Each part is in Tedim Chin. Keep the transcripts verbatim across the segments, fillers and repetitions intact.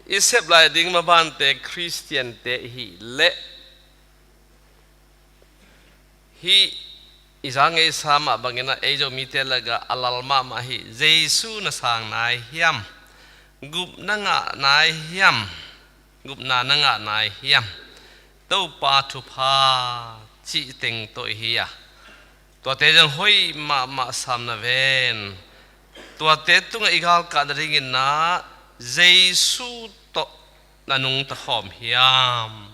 I sep lai ding mabante Khristiante i hih leh, hih i za ngeisa mah bangin ah ei Zomite lakah a lal mahmah hi. Jesu na sang nai hiam? Gupna ngah nai hiam? Gupna na ngah nai hiam? Topa thupha cih teng tawh i hi a, tuate zong hoih mahmah sam na ven. Tuate tungah i galkah nadingin ah Jesu tawh na nungta khawm hiam?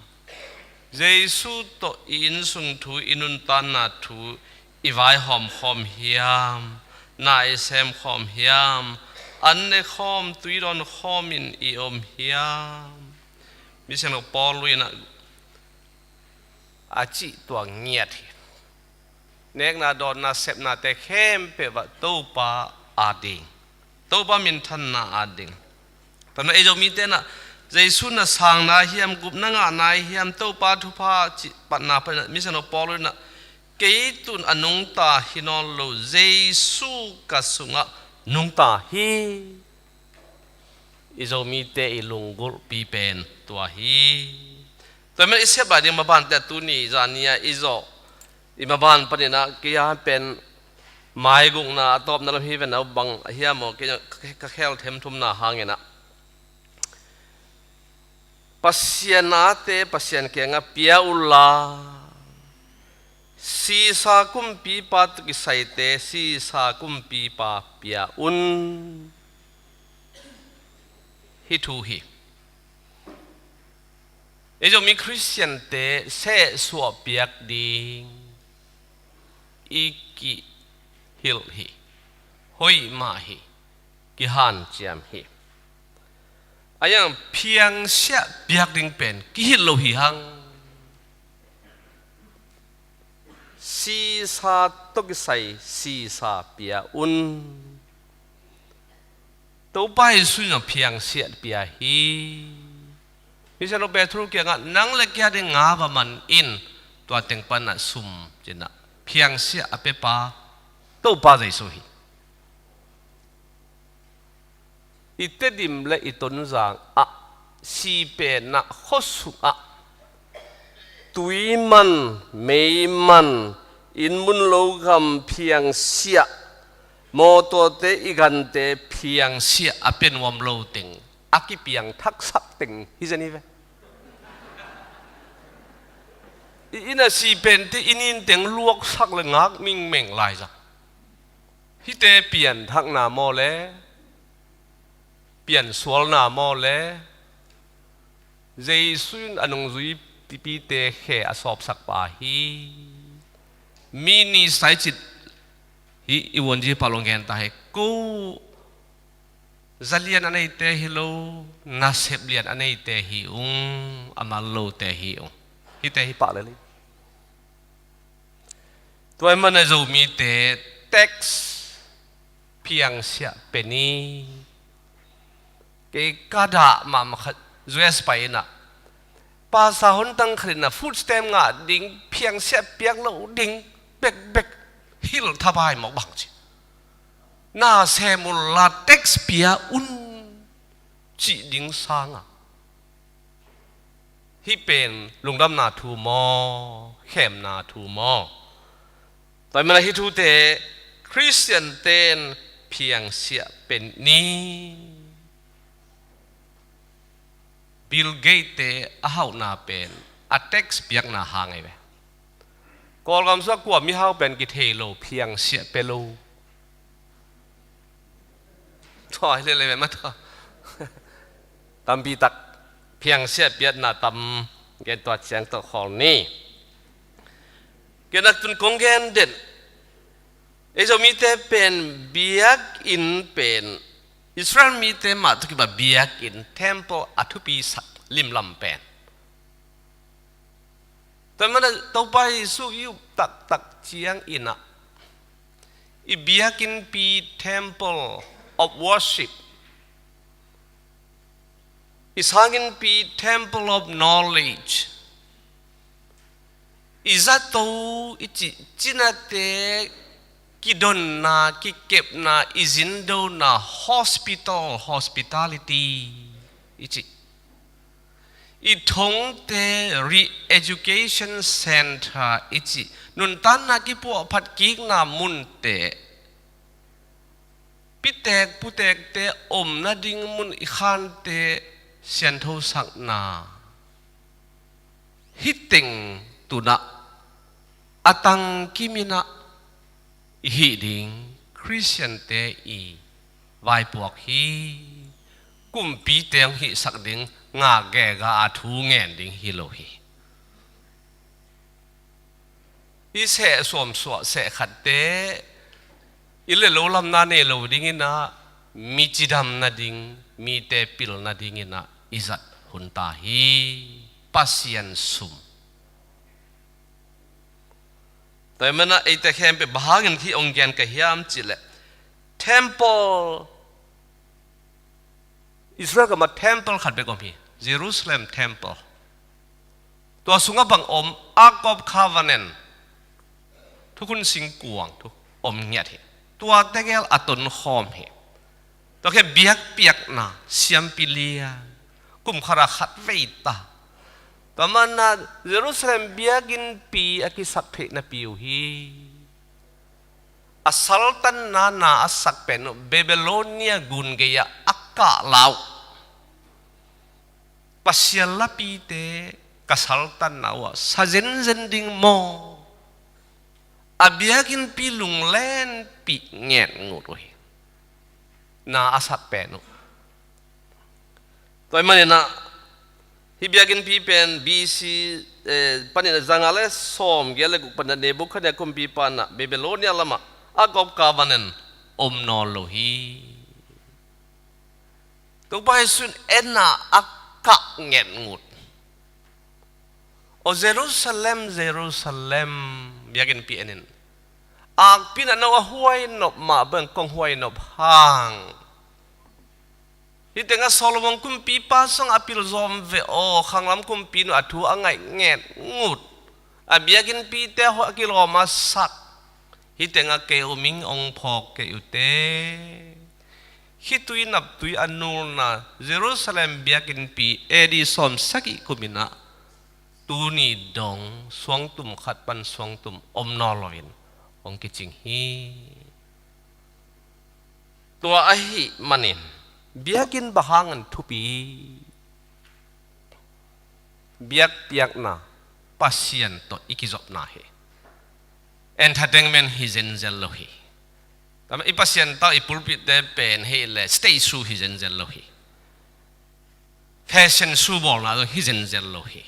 Jesu tawh i innsung thu, i nuntakna thu i vaihawm khawm hiam? Na i sem khawm hiam? An ne khawm, tui dawn khawmin i om hiam? Misiangtho Paul in ah a cih tua ngiat hi. Nekna, dawnna, sepnate khempeuh ah Topa ading, Topa minthanna ading. Tua manin ei Zomite in ah Jesu na sang nai hiam, gupna ngah nai hiam, Topa thupha cih patna panin ah Misiangtho Paul in ah, kei tun a nungta hi nawn lo, Jesu ka sungah nungta hi. I Zomite i lunggulhpi pen tua hi. Tua manin i sep lai ding mabante ah tuni zani-a i zawh i maban panin ah kei a pen maigukna a tawpna lam hi ve, na bang a hiam aw, kei ka khel themthumna hangin ah, Pasian ate Pasian kiangah pia unla, Sisa kumpipa tawh kisaite Sisa kumpipa pia un. Hih thu hi. Ei Zomi Khristiante sehsuah piak ding i kihilh hi. Hoih mah hi. Kihanciam hi. A hiang phiangsiah piak ding pen kihilh lo hi hang. Sisa tawh kisai sisa pia un. Topa Jesu in a phiangsiah pia hi. Misiangtho Petru kiangah nang le kei a ding nga va man in, tua teng panah sum cinah phiangsiah a piapa Topa Jesu hi. I Tedim le i Tonzang ah, sipenah khuasung ah, tui man, mei man, inn mun lo gam phiangsiah, mawtawte i gante phiangsiah a pia nuam lo teng, a kipiang thaksak teng hi zen hi ve. I inn a sipente i inn teng luaksak le ngak mingmeng lai zang. Hihte pianthakna maw le, piansualna maw le, Jesu in a nungzuipite khe a sawpsak pa hi. Mi ni saicit hi i vuanzipa lunggen ta hi. Ko zalian a neite hi lo, nasep lian a neite hi ung, a mal lote hi ung. Hihte hi pah lel hi. Tua ahih manin Zomite tax phiangsiah pia ni. Kei ka dah mahmah khat U S pai inah, pasa hontang khat inah food stamp ngah ding, phiangsiah piak lo ding bekbek hilh thapai mawk bang ci. Na sem unla tax pia un cih ding sangah. Hih pen lungdamna thu maw, khemna thu maw? Tua ahih manin hih thute Khristiante in phiangsiah pia ni. Bill Gates te a hauhna pen a tax piakna hang ahi ve. Kawlgam sungah kua mihau pen kithei lo, phiangsiah pia lo. Tua hi lele mah tua. Tampi tak phiangsiah piatna tam gen, tua ciang tawh khawl ni. Kei nak tun kong gen den. Ei Zomite pen biakinn pen Israel mite mah tawh kibang biakinn, temple a thupisak limlam pen. Tua ahih manin Topa Jesu i up taktak ciang inah, i biakinnpi, temple of worship, i sanginnpi, temple of knowledge, i zato i cih cinate kidonna, kikepna, i zindona, hospital, hospitality i cih I thongte, re-education center i cih, nuntakna kipuahphat kikna munte, pitek putekte omna ding mun i khante sianthosakna, hih teng tunah a tangkimin ah i hih ding Khristiante i vaipuak hi. Kumpite hong hihsak ding ngak gega a thu ngen ding hi lo hi. I seh suamsuah seh khatte i le lo lamna nei lo dingin ah, mi cidam nading, mite pil nadingin ah i zat hun ta hi. Pasian sum. Tua ahih manin ah eite khempeuh bang hangin hih hong gen ka hiam cih leh, temple, Israel gam ah temple khat bek om hi, Jerusalem temple. Tua sungah bang om? Ark of Covenant, thukhun singkuang thu om ngiat hi. Tua tegel a tonkhawm hi. Tua khit biakpiakna, siampi lian, kum khat ah khat vei ta. Tua manin ah Jerusalem biakinnpi a kisap theihnapi uh hi. A saltanna na a sak pen uh Babylonia gun gei ah a kah la uh. Pasian lapite ka saltanna uh ah sa zenzen ding maw? A biakinnpi lunglenpih ngetngut uh hi. Na a sak pen uh. Tua ahih manin ah hih biakinnpi pen B C, eh, panin ah zanga le sawmgiat le guk panin ah Nebukhadnezzar kumpipa in ah Babylonia lamah Ark of Covenant om nawn lo hi. Topa Jesuh in en a, a kah ngetngut. O Jerusalem, Jerusalem, biakinnpi en in, akpi in ah no a huai nop mah bang kong huai nop hang. Hih tengah Solomon kumpipa sungah a pil zawm ve aw, khanglam kumpi in uh a thu a ngaih ngetngut. A biakinnpite a kilawm a sak. Hih tengah kei om ing, hong phawk kei uh teh. Khitui naptui a nulna Jerusalem biakinnpi A D sawmsagih kum in ah tuni dong suangtum khat pan suangtum om nawn loin hong kicing hi. Tua ahih manin biakinn bang hangin thupi? Biakpiakna, Pasian tawh i kizopna hi. Entertainment hi zenzen lo hi. Tua manin i Pasian tawh i pulpit te pen hi leh stage show hi zenzen lo hi. Fashion show bawlna zong hi zenzen lo hi.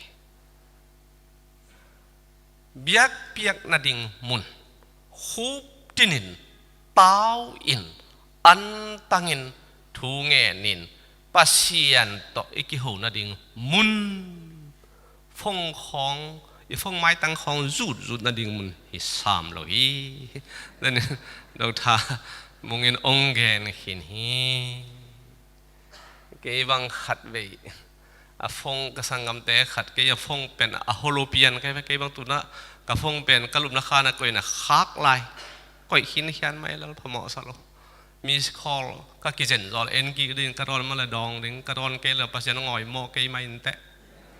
Biakpiak nading mun, khuptinin, tau-in, antangin, thu ngenin, Pasian tawh i kiho nading mun, phone khawng, i phone maitang khawng zutzut nading mun hi sam lo hi. Doctor Mung in hong gen khin hi. Kei bang khat vei a phone, ka sanggamte khat, kei a phone pen a holo pian kei ve, kei bang tunah ka phone pen ka lupna khan a koihna khak lai. Koih khin khian mai lel phamawh sa lo. Miss call ka kizen zawl, en kik ding ka dawn mah leh dawng ding, ka dawn kei leh Pasian a ngawi mawh kei mah inteh.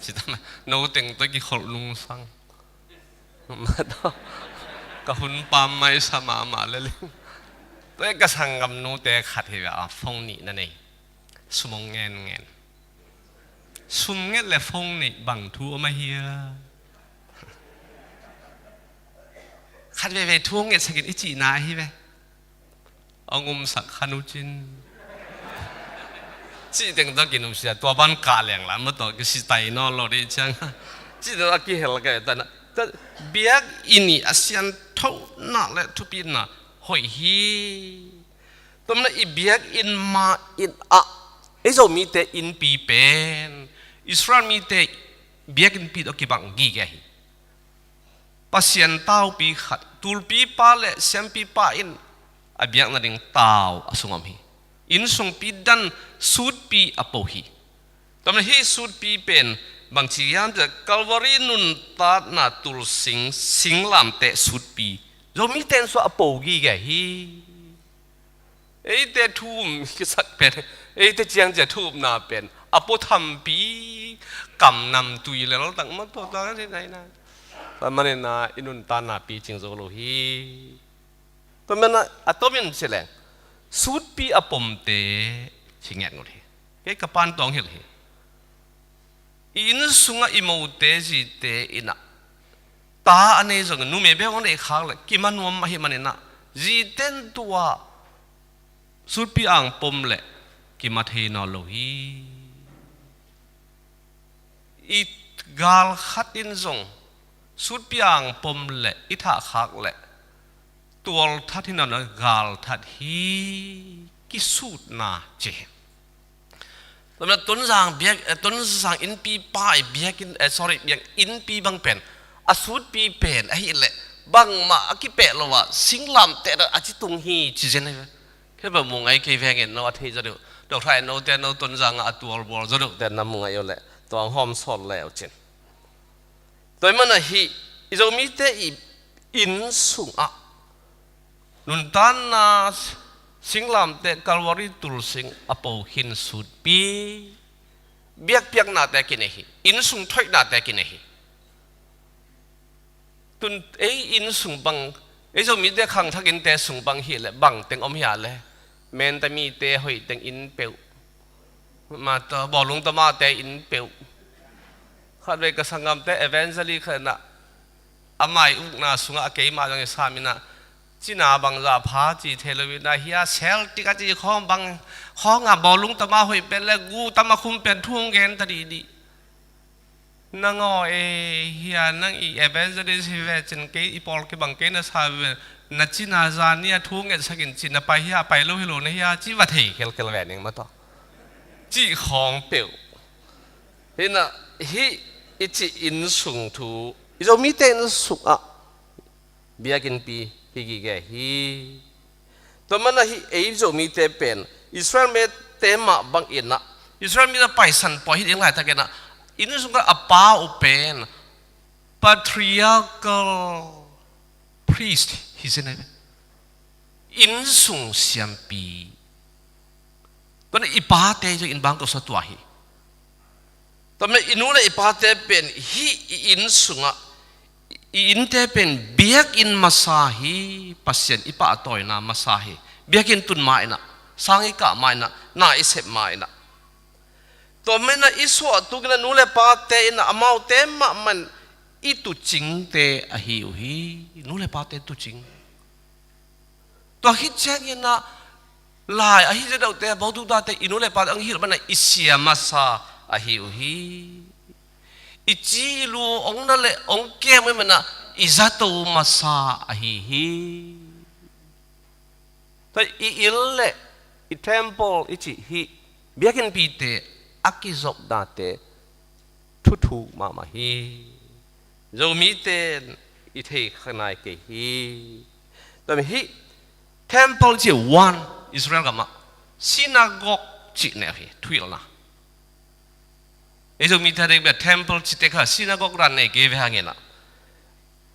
Ci ta mah, no teng tawh kikholh nungsang. Ka hun pam mai sa mahmah lel ing. Tua ka sanggamnute khat hi ve, a phone nih na nei. Sum hong ngen ngen. Sum nget leh phone neih bang thu om a hia? Khat veve thu hong ngetsak in i cihna ahi ve. Hong umsak kha nu cin. Cih teng tawh kinusia, tua ban kah leng la, ma tawh kisitai nawn lo dih ciang. Cih teng tawh a kihel kei ta na. Biakinn i a sianthona le thupina hoih hi. Tua manin i biakinn mah in ah, ei Zomite innpi pen Israel mite biakinnpi tawh kibang gige hi. Pasian taupi khat, tulpipa le siampipa in a biak nading tau a sung om hi. Innsungpi dan sutpi a po hi. Tua manin hih sutpi pen bangci hiam cih leh Calvary nuntakna tulsing singlamteh sutpi Zomite in sua a po gige hi. Eite thu um kisat pen, eite ciangcia thu upna pen a po thampi, kam namtui lel tak mah tua tua ka ci nai na. Tua manin ah i nuntakna picing zo lo hi. Tua manin ah a tomin ci leng sutpi a pomte ci nget ngut hi. Kei ka pan tawng hilh hi. I inn sungah i mote zite in ah ta a nei zong numei bek hong neih khak leh kima nuam ahih manin ah zite in tua sutpi ang pom leh kima thei nawn lo hi. I gal khat in zong sutpi ang pom leh i thah khak leh tual that hi nawn lo, gal that hi. Kisutna ci hi. Tua manin ah Tonzang biak, eh, Tonzang innpi pa i biakinn, eh, sorry, biakinn innpi bang pen a sutpi pen ahih leh bangmah a kipeh lo a singlamteh a ci tung hi ci zen hi ve. Kei bang mu ngai kei veng in no a thei zaw deuh. Dok thai no te no Tonzang a tual bual zaw deuh te na mu ngai uh leh tua hong hawm sawt le uh cin. Tua ahih manin ah hih i Zomite i inn sungah nuntakna singlamteh Calvary tulsing a po khin sutpi biakpiaknate kinei hi. Inn sung thoihnate kinei hi. Tun ei inn sung bang, ei Zomite khangthak innte sung bang hi leh bang teng om hia leh, Menta mite hoih teng inn peuh, mata bawlung tamate inn peuh. Khatvei ka sanggamte evangelist khat in ah a mai ukna sungah a keimah zong i sam in ah cina bangzah pha ci thei lo in ah hia Celtic a ci khawng bang khawng ah bawlung tama hoih pen leh gu tama khum pen thu hong gen ta dihdih. Nang aw e, hia nang i evangelist hi ve cin kei i pawl kibang kei na sa ve, na cina zan ni a thu ngetsak in cin na pai hia, pai lo hi lo na hia ci va thei khelkhel ve ning mah tawh. Cih khawng peuh. Hi in ah hih i cih inn sung thu i Zomite inn sungah biakinnpi hi gige hi. Tua manin ah hih ei Zomite pen Israel mite mah bang in ah Israel mite Paisan pawi hi ding laitak in ah inn sungah a pa uh pen patriarchal priest hi zen hi ve. Inn sung siampi. Tua manin i pate zong inn bang ko sa tua hi. Tua manin i nu le i pate pen hih i inn sungah i innte pen biakinn masa hi, Pasian i pahtawina masa hi. Biakinn tun ma in ah, sang i kah ma in ah, na i sep ma in ah. Tua manin ah i suah tung in ah nu le pate in ah amaute mahmah in i tuucingte ahi uh hi. Nu le pate tuucing. Tua khit ciangin ah lai ahi zaw deuhte, bawlung tamate i nu le pate hong hilh manin ah i sia masa ahi uh hi. I ci i lu hong na leh hong kem uh ahih manin ah i zato masa ahi hi. Tua i inn le i temple i cih hih biakinnpite a kizopnate thuthuk mahmah hi. Zomite in i thei kha nai kei hi. Tua manin hih temple cih one Israel gamah synagogue cih neu hi, thuhilhna. Ei Zomite a ding bek temple cihte kha synagogue dan nei kei ve hangin ah.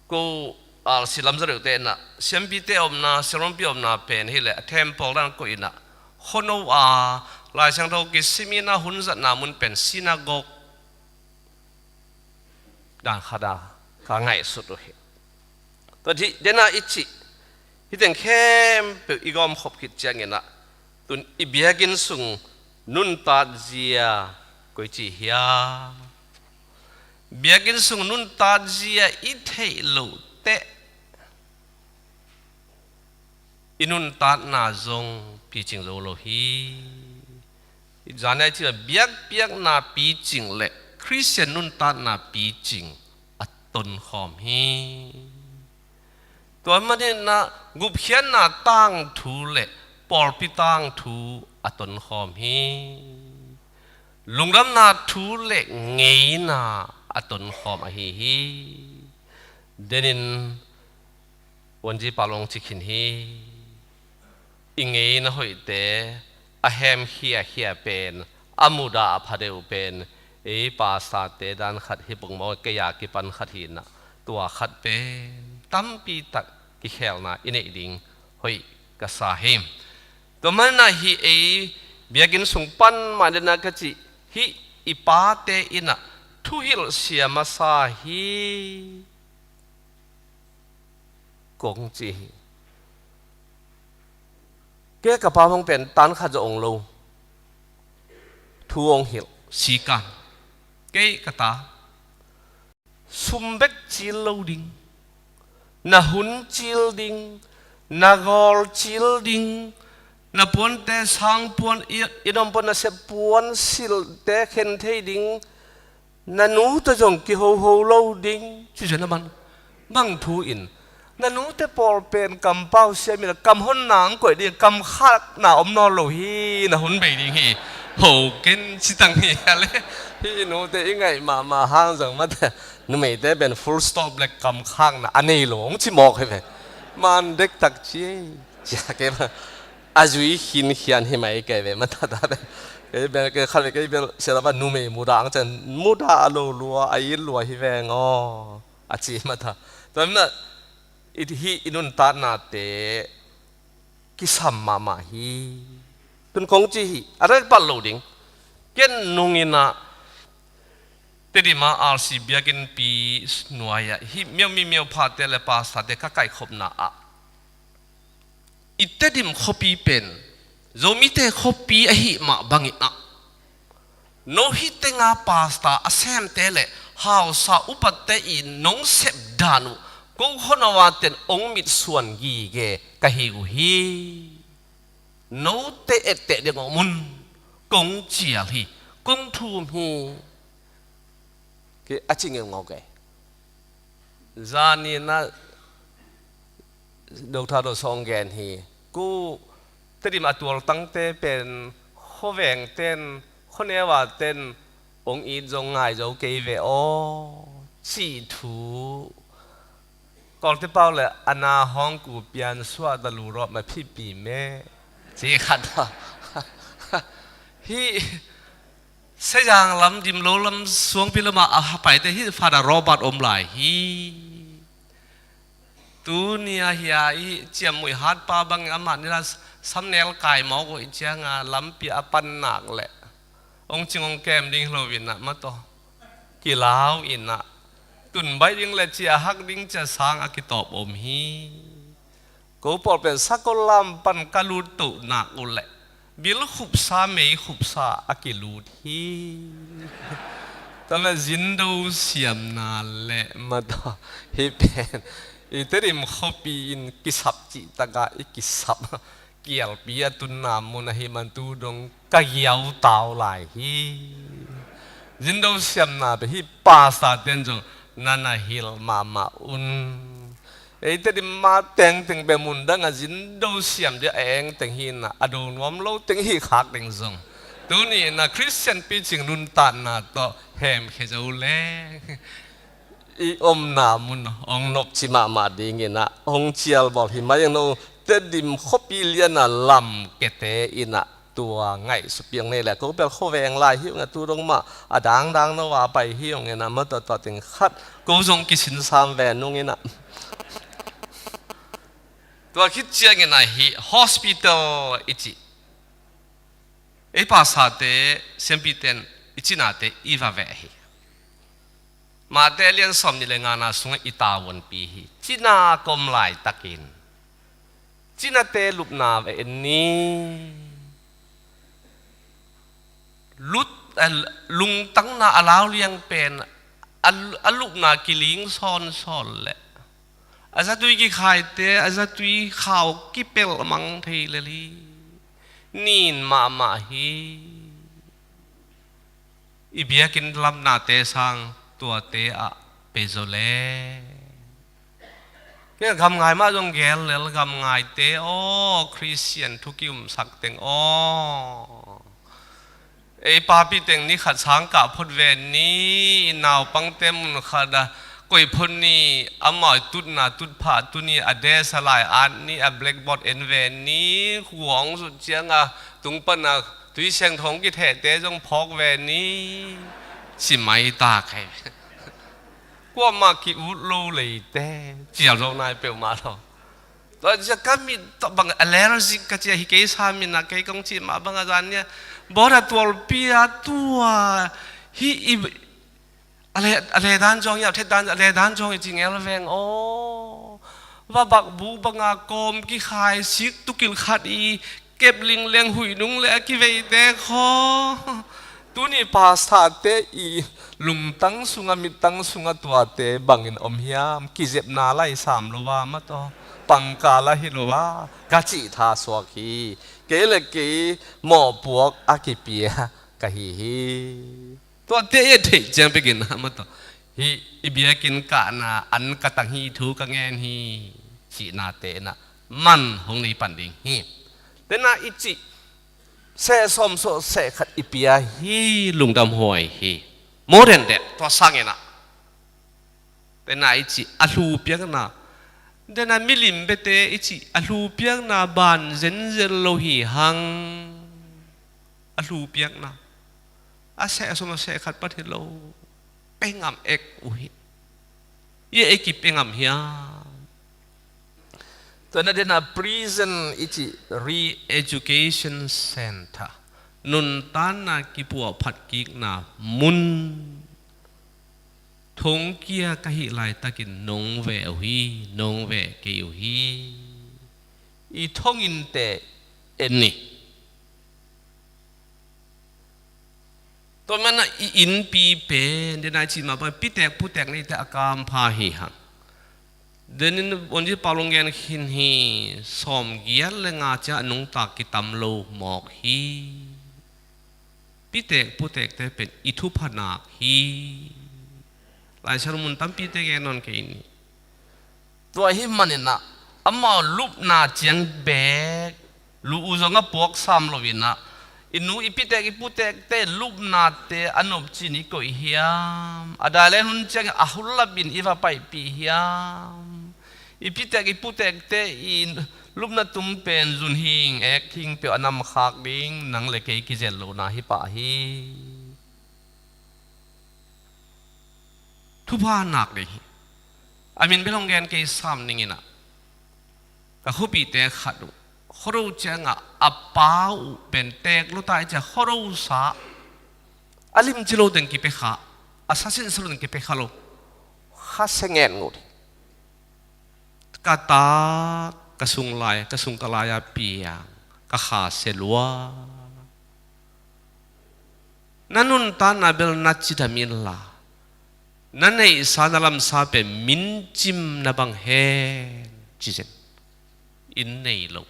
Ko R C lam zaw deuhte in ah siampite omna, sialompi omna pen hi leh a temple dan koih in ah khuano a Lai Siangtho kisim in ah hun zatna mun pen synagogue dan khat a ka ngaihsut uh hi. Tua hih dena i cih hih teng khempeuh i gawmkhop khit ciangin ah tun i biakinn sung nuntat zia koi ci hiam? Biakinn sung nuntat zia i theih loh teh i nuntatna zong picing zo lo hi. Zan a i cih biakpiakna picing le Khristian nuntatna picing a tonkhawm hi. Tua manin ah gupkhiatna tangthu le pawlpi tangthu a tonkhawm hi. Lungdamna thu le ngeina a tonkhawm ahi hi. Denin Wanji pa long ci khin hi. I ngeina hoihte a hem khiakhia pen, a mudah a pha deuh pen ei pastorte dan khat hi pong maw, kei a kipan khat hi in ah tua khat pen tampi tak kikhelna i neih ding hoih ka sa hi. Tua manin ah hih ei biakinn sung pan mah in ah ka cih hih i pate in ah thuhilh sia masa hi, kong ci hi. Kei ka pa hong pen tan khat zong ong lo. Thu ong hilh sikan. Kei ka ta, sum bek cil lo ding, na hun cil ding, na gawl cil ding, na puante, sangpuan, i, i dom puan, na sep puan silte khen thei ding, na nu tawh zong kihoho lo ding, ci zen a man. Bang thu in, na nute pawl pen kampau siam in a, kam honna ang koih ding, kam khakna om nawn lo hi, na hun bei ding hi. Ho ken ci tang hi a le. Hi nute i ngaih mahmah hang zong mate, numeite pen full stop le kam khakna a nei lo ong ci mawk hi ve. Man dektak ci ei. Cia kei ma a zui khinkhian hi mai kei ve, mata ta pen. Kei bel, kei khat ve, kei bel sia la ba numei mudah ang cian, mudah a lo lua, a it lua hi veng aw, a ci mata. Tua mah, i, hih i nuntaknate kisam mahmah hi. Tun kong ci hi, a rek pat lo ding. Ken nung in a, Tedim a R C biakinnpi nuai ah hih Myo Mi Myo phate le pastorte ka kaikhopna ah, i Tedim khuapi pen Zomite khuapi ahih mah bangin ah, no hih tenga pastor a semte le hausa upate in nong sep dan uh, ko khua no a ten ong mitsuan gige ka hi uh hi. Note etteh ding om un, kong cial hi, kong thum hi. Kei a ci ngeungau kei. Zan in a Doctor Dawh Sawng gen hi. Ku Tedim a tualtangte pen khuavengten, khuaneu a ten ong it zong ngai zo kei ve aw, cih thu. Kawlte pau le a na hawng ku pian suah da lu rawh ma phipi me, ci khat a. Hih Sezang lam, Dimlo lam, Suangpi lam ah a paite hih Father Robert om lai hi. Tuni a hia i ciammuih hatpa bangin amah nila samnel kai mawk uh i cianga lampi a pan nak leh ong cing ong kem ding lo in ah mataw kilau in ah, tun baih ding le cia hak ding cia sang a kitawp om hi. Ko pawl pen sakol lam pan ka lut toh nak uh leh bil khupsa mei khupsa a kilut hi. Tale zindo siamna le mataw hi pen i Tedim khuapi in kisap cih taka i kisap kialpi a tunna mun ahi man tu dong ka giau tau lai hi. Zindo siamna pen hih pastor ten zong na na hilh mahmah un. Ei Tedim ma tengteng pen mun dang a zindo siam dia a eng teng hi na, a do nuam lo teng hi khak ding zong tuni na Christian picing nuntakna tawh hemkhia zo leng i omna mun hong nopci mahmah dingin ah hong cialbawl hi mai ang no. Tedim khuapi lian a lam kete in ah tua ngaihsut piang nei le ko bel khuaveng lai hi ung a tu dong mah a dangdang no a pai hi ung in ah mataw tua ting khat ko zong kisinsam ve nung in ah. Tua khit ciangin ah hih hospital i cih ei pastorte, siampite in i cinate i va veh hi. Mate a lian sawm nih le ngana sungah i tavuanpi hi. Cina kom laitakin cinate lupna va en ni. Lut, eh, lungtangna a lauliang pen a, a lupna kiling sawnsawn le a zatui kikhaite a zatui khau kipelh mang thei lel hi. Nin mahmah hi. I biakinn lamnate sang tuate ah pei zaw le. Kei gamngai mah zong gel lel, gamngaite aw, Christian thu kiumsak teng aw. Ei papi teng ni khat sang kah phot ve ni, naupangte mun khat a koih phot ni, amau tutna tutphah tuni a desk a lai at ni, a blackboard en ve ni, khuang sut cianga tung pana tui siangthong kithehte zong phawk ve ni, ci mai ta kei. Kuamah ki-ut lo leite cial zo nai peuhmah lo. Tua cia ka mit tawh bang allergic ka cia hi kei sa min a kei kong cih mah bang a zan nia. Bawda tualpi a tua hi i, A le, a le dan zong hi, a thet dan, a le dan zong hi ci ngel veng aw. Va bak bu banga kawm kikhai sik tukil khat i kep lingleng huih nung le a kiveite khaw. Tuni pastor te i lungtang sunga, mittang sunga tuate bangin om hiam? Kizepna lai sam lo va maw, pangkal a hi lo va, ka cih tha suak hi. Kei le kei mawhpuak a kipia ka hi hi. Tuate i theih ciang pekin a maw, hi i biakinn kahna an ka tang hi, thu ka ngen hi, cihnate na man hong nei pan ding hi. Tena i cih seh sawm sawh seh khat i pia hi, lungdam huai hi. More than that, tua sangin ah, tena i cih a hlu piakna, tena milim bete i cih a hlu piakna ban zenzen lo hi hang. A hlu piakna a seh sawm a seh khat pat hi lo, pengam ek uh hi. I a ei kipengam hiam? Tua na dena prison i cih re-education center, nuntanna kipuahphat kikna mun, thongkia ka hih laitakin nong ve uh hi, nong ve kei uh hi. I thongin te en ni. Tua mana i innpi pen, dena i cih mah bang, pitek putek neite a kampha hi hang. Denin bonji palung gen khin hi, sawm giat le nga ciang a nungtak kitam lo mawk hi. Pitek putekte pen i thupha nak hi. Lai Siangtho mun tampite gen nawn kei ni. Tua hi maninah amau lupna ciang beek lu uh zong a puak sam loinah, i nu i pitek i putekte lupnate a nopcin i koih hiam? A dai le hun ciangin a hullapin i va paihpih hiam? I pitek i putekte i lupna tung pen zun hing ek hing peuh a namkhak ding nang le kei kizel lohna hi pah hi. Thupha nak ding hi. A min bel hong gen kei sam ninginah, ka khuapihte khat uh khuado ciangah a pa uh pen teek luta i cia khuado sa a limci lo teng kipia kha, a sasinsa lo teng kipia kha lo. Kha se ngen ngut hi. Ka ta, ka sung lai, ka sung ka lai-a piang, ka kha se lua. Na nuntanna bel na cidam inla, na neihsa na lamsa pen min cim na bang hen ci zen. In nei lo.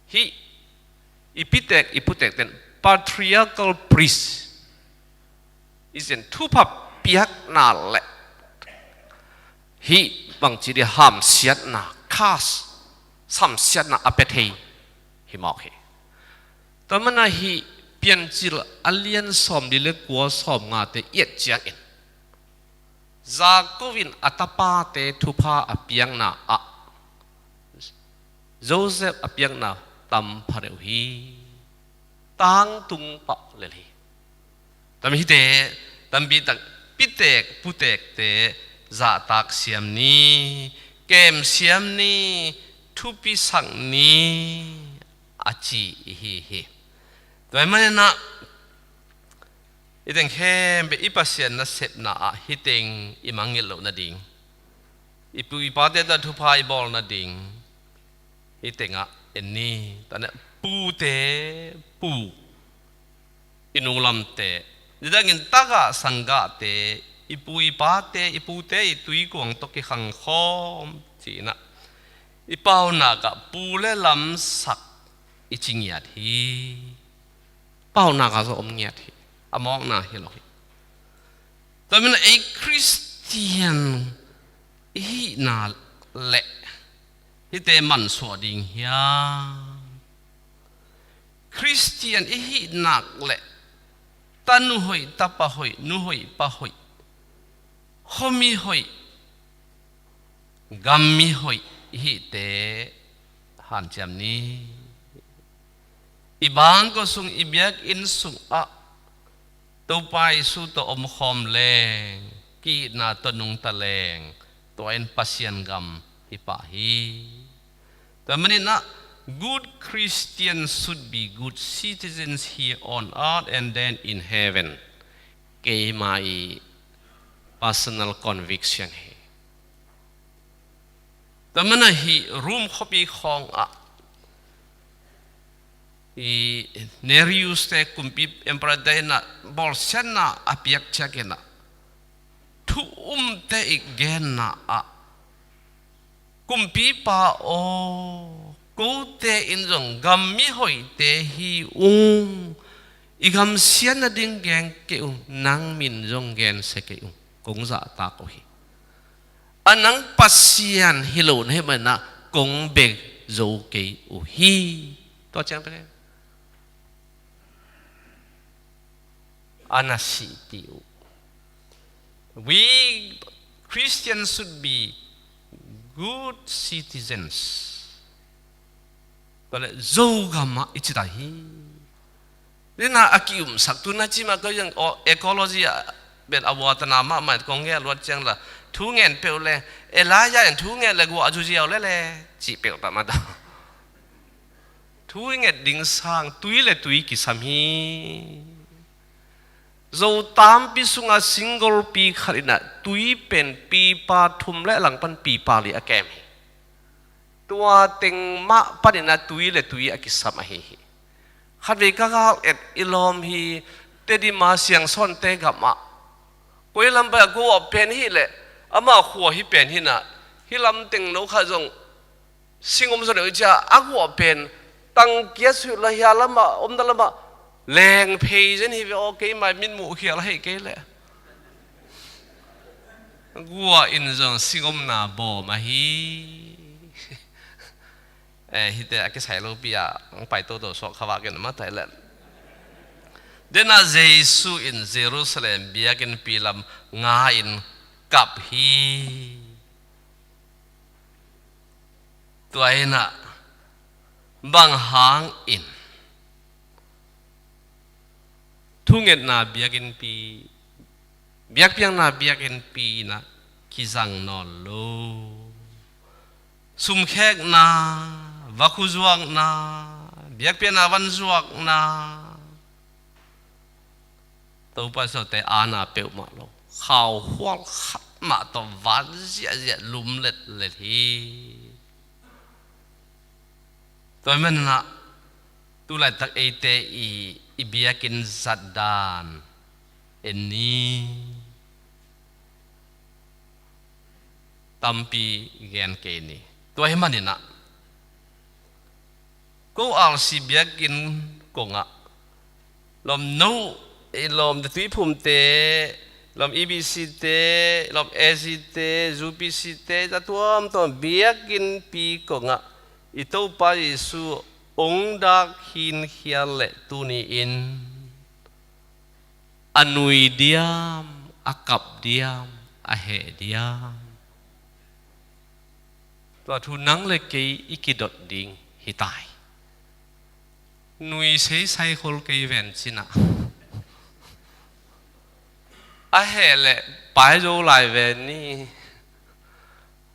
Hih i pitek i putek ten patriarchal priest i zen thupha piakna le hih bangci di hamsiatna, curse, samsiatna a pia thei hi mawk hi. Tua mana hih Piancil a lian sawm li le kua sawm ngate i et ciangin Jakob in a tapate thupha a piakna ah Joseph a piakna tam pha deuh hi. Tangtung pah lel hi. Tam hite, tampi tak pitek putekte zahtak siam ni, kem siam ni, thupi sak ni a ci i hi hi. Tua hi maninah i teng khempeuh i Pasian nasepna ah hih teng i mangngilh loh nading, i pu i pate tawh thupha i bawl nading hih tengah en ni. Tana pute, pu, i nu lamte, nidangin tagah sanggahte, i pu i pate, i pute i tuikuang tawh kikhangkhawm cinah i paunak ah pu le lamsak i ci ngiat hi. Paunak ah zong om ngiat hi. A mawkna hi lo hi. Tua mina ei Khristian i hihna leh hihte mansuah ding hiam? Khristian i hih nak leh tanu hoih, tapa hoih, nu hoih, pa hoih, khuami hoih, gammi hoih i hihte hanciam ni. I bangkua sung, i biakinn sungah Topa Jesu tawh omkhawm leng, ki-itna tawh nungta leng, tua in Pasian gam hi pah hi. Tua maninah, good Christians should be good citizens here on earth and then in heaven. keima i personal conviction hi. Tua mana hi Rome khuapi khawng ah i Nerius te kumpi emperor te in ah bawlsiatna a piak ciangin ah thu umte i genna ah kumpipa aw, kote in zong gam mihoihte hi ung, i gam siatna ding gen kei ung, nang min zong gensia kei ung, kong zahtak uh hi. A nang Pasian hi lo na hih manin ah kong bek zo kei uh hi. Tua ciang pen a na sihpih uh. We Christians should be good citizens. Tua leh Zogam ah i ci ta hi. Tua in ah a kiumsak tu na ci mah ko yang ecology ah pen a vuatana mahmah kong ngen luat ciang la thu ngen peuh le Elijah in thu ngen le guah a zuziau le le cih peuh ta mah ta. Thu i nget ding sang tui le tui kisam hi. Zo tampi sungah single pi khat in ah tui pen pipa thum le langpan pipa li a kem hi. Tua teng mah panin ah tui le tui a kisam ahi hi. Khatvei ka gal et i lawm hi, Tedim a Siangsawnte gamah koi lam pai a guah pen hi leh ama khua hi pen hi in ah hih lam teng no khat zong sing om zaw deuh i cia a guah pen tangkia suih la hia lamah omna lamah leng phei zen hi ve aw, keimah min muh khial ahi kei leh guah in zong sing omna bawm ahi. Eh, hite a kisai lopi ah ang pai toto suak khavak in a matai leh dena Jesu in Jerusalem biakinnpi lam nga in kap hi. Tua in ah bang hangin thungetna biakinnpi, biakpiakna biakinnpi in ah kizang nawn lo, sumkhekna, vakhu zuakna, biakpiakna van zuakna, Topa Jesu te aana peuhmah lo, khauhual khat mah tawh van ziahziah lum letlet hi. Tua hi manin ah tulaitak eite i, i biakinn zat dan en ni. Tampi gen kei ni. Tua hi manin ah ko R C biakinn kongah lawm no, eh, lawm tuiphumte, lawm E B C te, lawm A C te, U P C te, za tuamtuam biakinnpi kongah i Topa Jesu ong dak khinkhial leh tuni-in a nui diam, a kap diam, a heh diam? Tua thu nang le kei i kidot ding hi tai. Nui seisai khol kei ven cin ah a heh leh pai zo lai ven ni.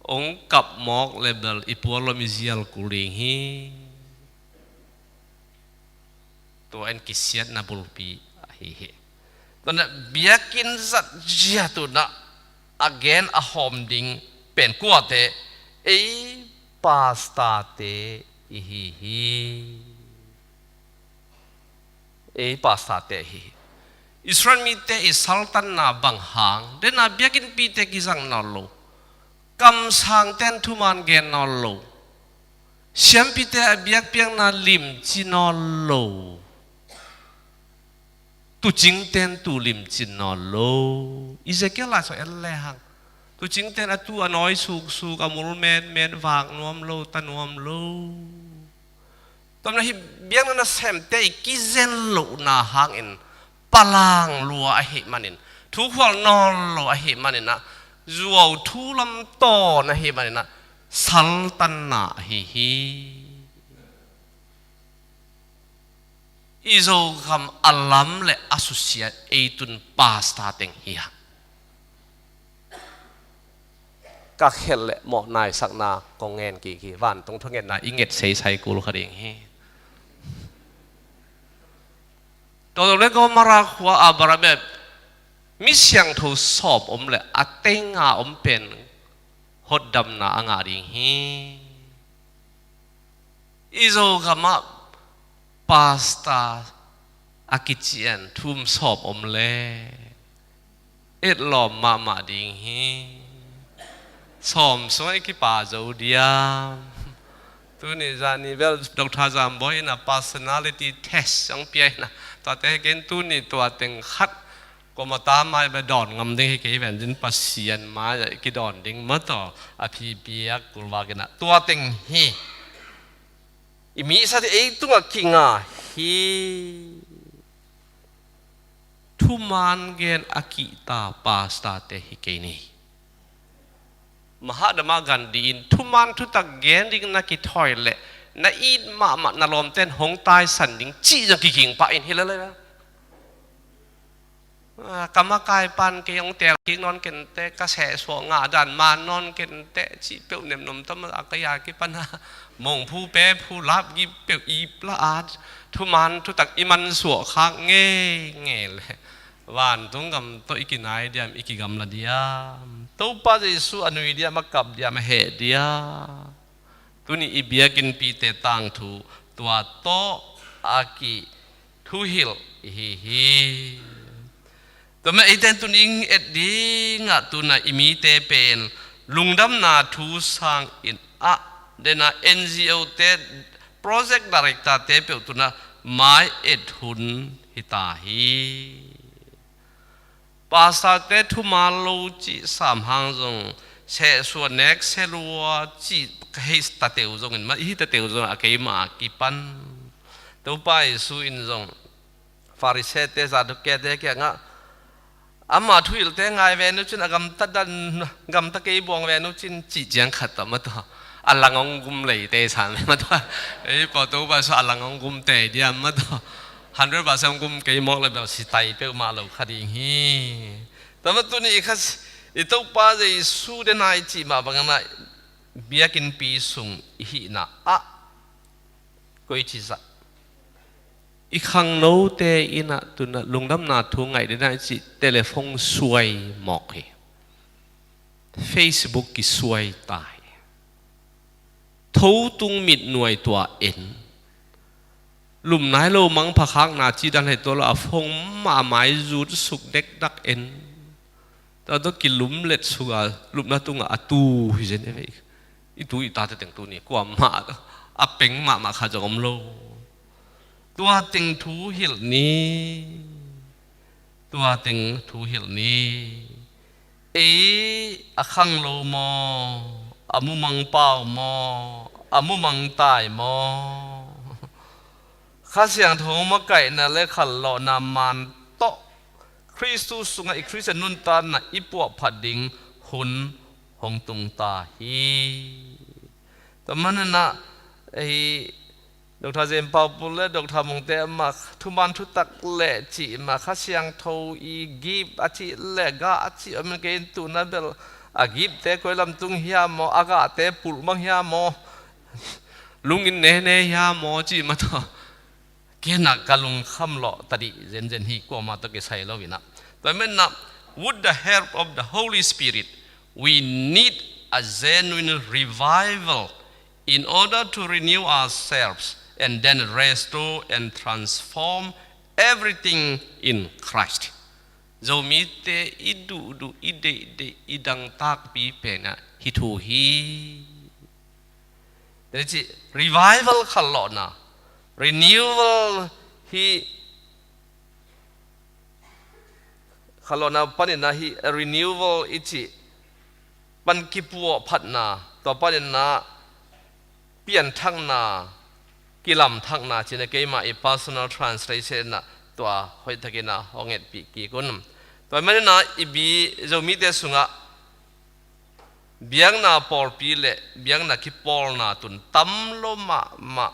Ong kap mawk leh bel i pual lawm i zial kul ding hi. Tua in kisiatna bulpi ahi hi. Tua in ah biakinn zat zia tu in ah a gen a hawm ding pen kuate? Ei pastorte i hi hi. Ei pastorte hi hi. Israel mite i saltanna bang hang, dena biakinnpite kizang nawn lo, kamsangten thuman gen nawn lo, siampite a biakpiakna limci nawn lo, tuucingten tuu limci nawn lo. Ezekiel lai sung en lehang tuucingten a tuu a nawi suksuk, a mul metmet, vak nuam lo, ta nuam lo. Tua manin hih biakna nasemte i kizen lohna hangin palang lua ahih manin, thukhual nawn lo ahih manin ah, zuau thu lam tawn ahih manin ah, saltanna ahi hi. I Zogam a lam le a susia ei tun pastor teng hi a, ka khelh leh mawhnaisakna kong ngen kik hi. Vantung thungetna i nget seisai kul kha ding hi. Sodom le Gomorrah khua Abraham e Mi siangtho sawm om le a tei nga om pen hotdamna a ngah ding hi. I Zogam ah pastor a kician thum sawm om le etlawm mahmah ding hi. Sawm sungah i kipa zo diam? Tuni zani bel Doctor Zambawi in a personality test zong pia in a, tuate ken tuni tua teng khat kuama ta mai bel dawn ngam ding hi kei ven din, Pasian mai-ah i kidawn ding mataw a phipiak kulvak in a, tua teng hi. I mi sate ei tungah kinga hi. Thuman gen a kihta pastor-te hi kei ni. Mahatma Gandhi in thuman thutak gen ding na kithawi leh na it mahmah na lawmten hong taisan ding cih zong kiking pah in hi lel a. Ah, ka makai pan kei hong tel kik nawn kenteh, ka sehsuah ngah dan man nawn kenteh cih peuh nemnom tam a ka ya kipan a, mongphu pephu lapgip peuh ip la a, thuman thutak i mansuah khak ngeingei leh vantung gam tawh i kinai diam, i kigamla diam? Topa Jesu a nui diam, a kap diam, a heh diam? Tuni i biakinnpite tangthu tua tawh a kithuhilh i hi hi. Tua mah eite in tuni i et dingah tuna i mite pen lungdamna thu sangin ah, dena N G O-te, project director-te peuh tuna mai et hun hi ta hi. Pastor-te thuman lo cih sam hang zong sehsuah nek selua cih ka hei tateu zongin mah, i hi tateu zong a keimah a kipan. Topa Jesu in zong Farisee-te, Sadukee-te kiangah, ama thuhilhte ngai ven uh cin, a gamta dan, gamta kei buang ven uh cin cih ciang khat tawh mataw a lang hong gum leite san mataw. Ei paw Topa Jesu a lang hong gum tei diam mataw? Hundred percent hong gum kei mawk le bel si tai peuhmah lo kha ding hi. Tua mah tuni i kha i Topa Jesu dena i cih mah bangin ah biakinnpi sung i hihna ah koici zah i khangnote in ah tuna lungdamna thu ngaih dena i cih telephone suai mawk hi. Facebook kisuai ta hi. Tho tung mitnuai tua en. Lum nai lo mangpha khakna cih dan hei tua lo a phone mah a mai zut suk dekdak en. Tua tawh kilum let suk a lupna tungah a tu hi zen e vei. I tu i tate teng tuni kuamah a peng mahmah kha zong om lo. Tua teng thu hilh ni. Tua teng thu hilh ni. Ei a khanglo maw, a mumang pau maw, a mumang tai maw? Kha Siangtho makaihna le khanlawhna man tawh Khristu sungah i Khristian nuntakna i puahphat ding hun hong tung ta hi. Tua manin ah ei Doctor Jem Pau Pul le Doctor Mungte amah thuman thutak le cih mah, Kha Siangtho i gift a cih le gah a cih om in kei in tuna bel a gift-te koi lam tung hiam maw, a gahte pulh mang hiam maw, lungin nene hiam maw cih mah tawh kei in ah ka lungkham lawh tadih zenzen hi, kuamah tawh kisai lo in ah. Tua manin ah, with the help of the Holy Spirit, we need a genuine revival in order to renew ourselves and then restore and transform everything in Christ. Zomite i duhduh, i deihdeih, i dangtakpi pen ah hih thu hi. Tua hi ci, revival khanlawhna, renewal hi. Khanlawhna panin ah hih renewal i cih pan kipuahphatna, tua panin ah pianthakna, kilamthakna cih in ah keimah i personal translation ah tua hoihtakin ah hong etpih kik un. Tua manin ah i bi Zomite sungah biakna pawlpi le biakna kipawlna tun tam lo mahmah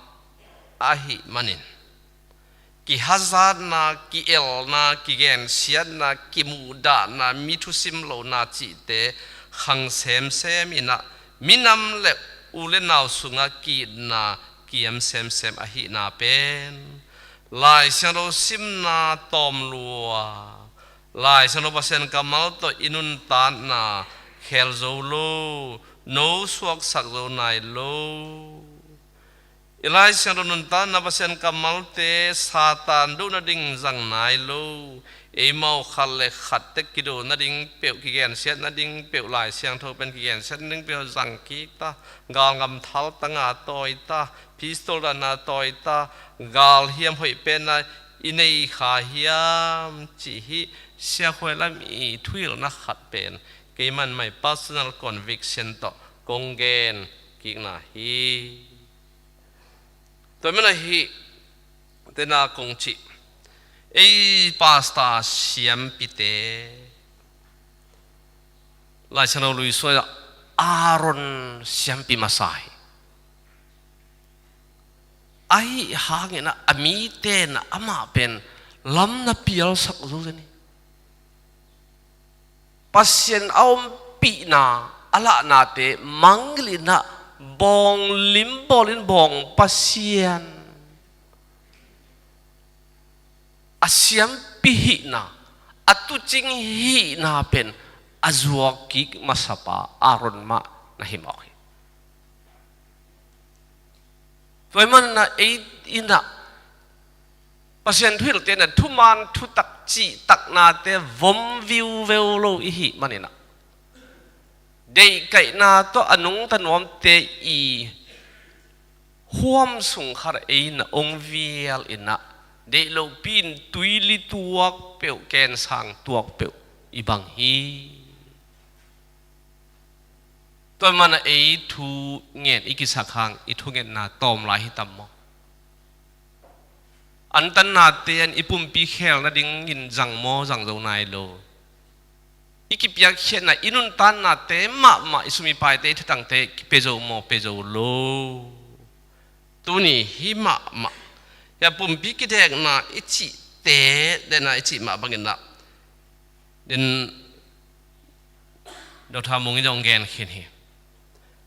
ahih manin, kihazatna, ki-elna, kigensiatna, kimuhdahna, mi thusim lohna cihte khang semsem in ah, minam le u le nau sungah ki-itna kiam semsem ahihna pen Lai Siangtho simna tawm lua, Lai Siangtho Pasian kammal tawh i nuntakna khel zo lo, no suaksak zo nai lo. I Lai Siangtho nuntakna Pasian kammalte Satan doh nading zang nai lo. Eimau khat le khat tek kido nading peuh, kigensiat nading peuh, Lai Siangtho pen kigensiat nading peuh zang kik ta, galngam thal tanga tawi ta, pistol dana tawi ta, galhiam hoih pena i nei kha hiam cih hih Sia Khuai Lam i thuhilhna khat pen keiman my personal conviction tawh kong gen kikna hi. Tua mana hih tena kong cih, ei pastor siampite Lai Siangtho luisuai ah Aaron siampi masa hi. Ahi hangin ah a mite in ah amah pen lam na pialsak zo zen hi. Pasian a ompihna a lahnate mangngilh in ah bawng limbawl in bawng Pasian a siampi hihna, a tuucing hihna pen a zuak kik masapa Aaron mah na hi mawk hi. Tua ahih manin ah ei in ah Pasian thuhilhte in ah thuman thutak cihtaknate vom viuveu lo i hih manin ah deihkaihna tawh a nungta nuamte i huam sung khat ah ei in ah ong vial in ah deih lohpi in tuili tuak peuh, kensang tuak peuh i bang hi. Tua mana ei thu ngen i kisak hang i thungetna tawm lai hi tam maw? Antannate in i pumpi khel nadingin zang maw, zang zo nai lo? I kipiakkhiatna, i nuntaknate mahmah, i sum i paite, i thatangte kipia zo maw, pia zo lo? Tuni hih mahmah, hih a pumpi kidekna i cihte, dena i cih mah bangin ah, den Doctor Mung in zong gen khin hi.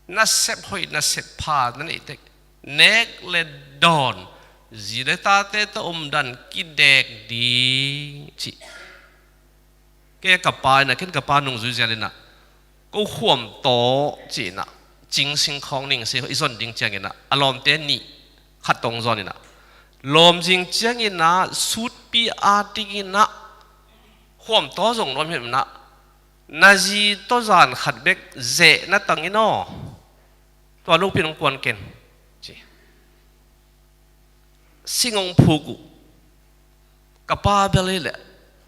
Nasep hoih, nasep pha na neih tek, nek le dawn, zi le tate tawh omdan kidek ding cih. Kei ka pa in ah, ken ka pa nungzui zial in ah, ko khuam taw ci in ah, cing singkhawng ning si i zon ding ciangin ah, a lawmte nih khat tawh ong zon in ah, lawm zing ciangin ah, sutpi a dingin ah, khuam taw zong nuam hi in ah, na zi tawh zan khat bek zeh na tang in aw. Tua lungpi in ong kuan ken ci. Sing ong phuk uh. Ka pa bel hi leh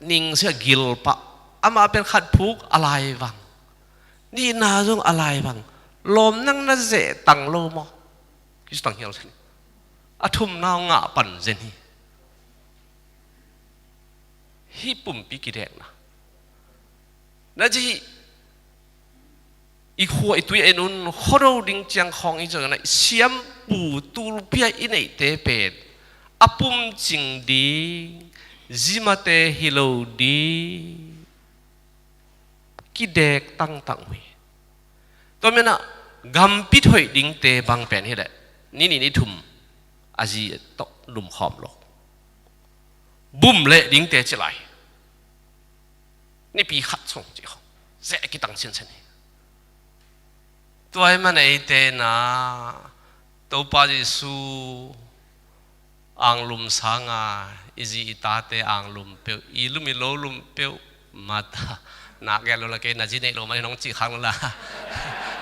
ning sia gil pah. Amah pen khat phuk a lai vang. Nihna zong a lai vang. Lawm nang na zeh tang lo maw? Kizui tang hial zen. A thumna ong ngah pan zen hi. Hih pumpi kidekna. Na ci hih i khua i tui a en un, khuado ding ciang khawng i zong na siampu tulpia i neihte pen a pumcing ding, zimate hi lo ding, kidek tangtang uh hi. Tua manin ah gampi thoih dingte bang pen hi leh ni nih ni thum a zi tawh lumkhawm lo. Bum leh dingte ci lai. Nipi khat sung ci khawng zeh kitang sinsen hi. Tua ahih manin eite in ah Topa Jesu anglum sanga i zi i tate anglum peuh, i lum i lo lum peuh, mata, nak gel lo la kei na zi neih lo manin ong cih khang lo la.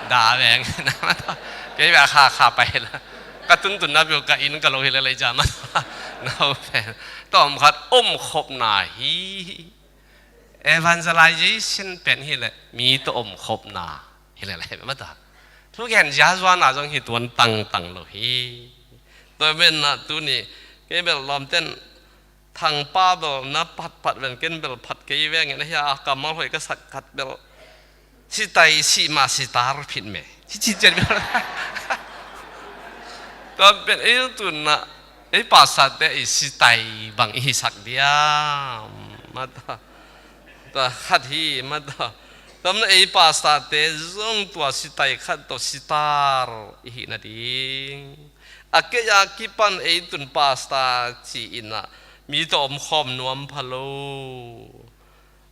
Da veng, mata. Kei bek kha kha pai la. Ka tuntunna peuh ka inn ka lo hi leh lei ja, mata. Na pen tawm khat omkhopna hi. Evangelization pen hi leh mi tawh omkhopna hi leh lei, mata. Thugen ziazuanna zong hi tuan tangtang lo hi. Tua manin ah tuni kei bel lawmten Thangpa bel na phatphat ven, ken bel phat kei veng in, a hia kammal hoih ka sak khat bel sitai sih mah sitar phit me. Ci ci cian bel. Tua pen ei tun ah ei pastorte i sitai bang i hisak diam? Mata. Tua khat hi, mata. Tua manin ei pastorte zong tua sitai khat tawh sitar i hih nading. A kei a kipan ei tun pastor ci in ah mi tawh omkhawm nuam pha lo.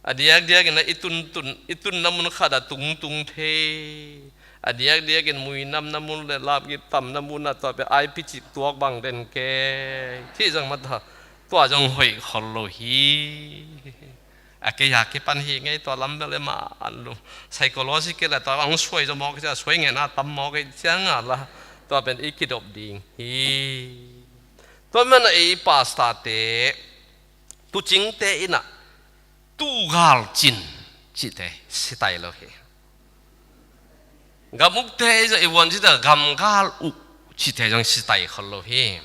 A diakdiakin a i tuntun, i tunna mun khat a tungtung thei. A diakdiakin muinamna mun le lapgik tamna mun ah tua pen ai picik tuak bang den kei. Cih zong mata tua zong hoih khol lo hi. A kei a kipan hi ngei tua lam bel ema an lo. Psychological a tua hong suai zaw mawk cia suai ngen a tam mawk ei ciang a la. Tua pen i kidop ding hi. Tua man a ei pastor te tucingte in a tugal cin cihte sitai lo hi. Gam ukte ei zong i vuan cita gamgal uk cihte zong sitai khol lo hi.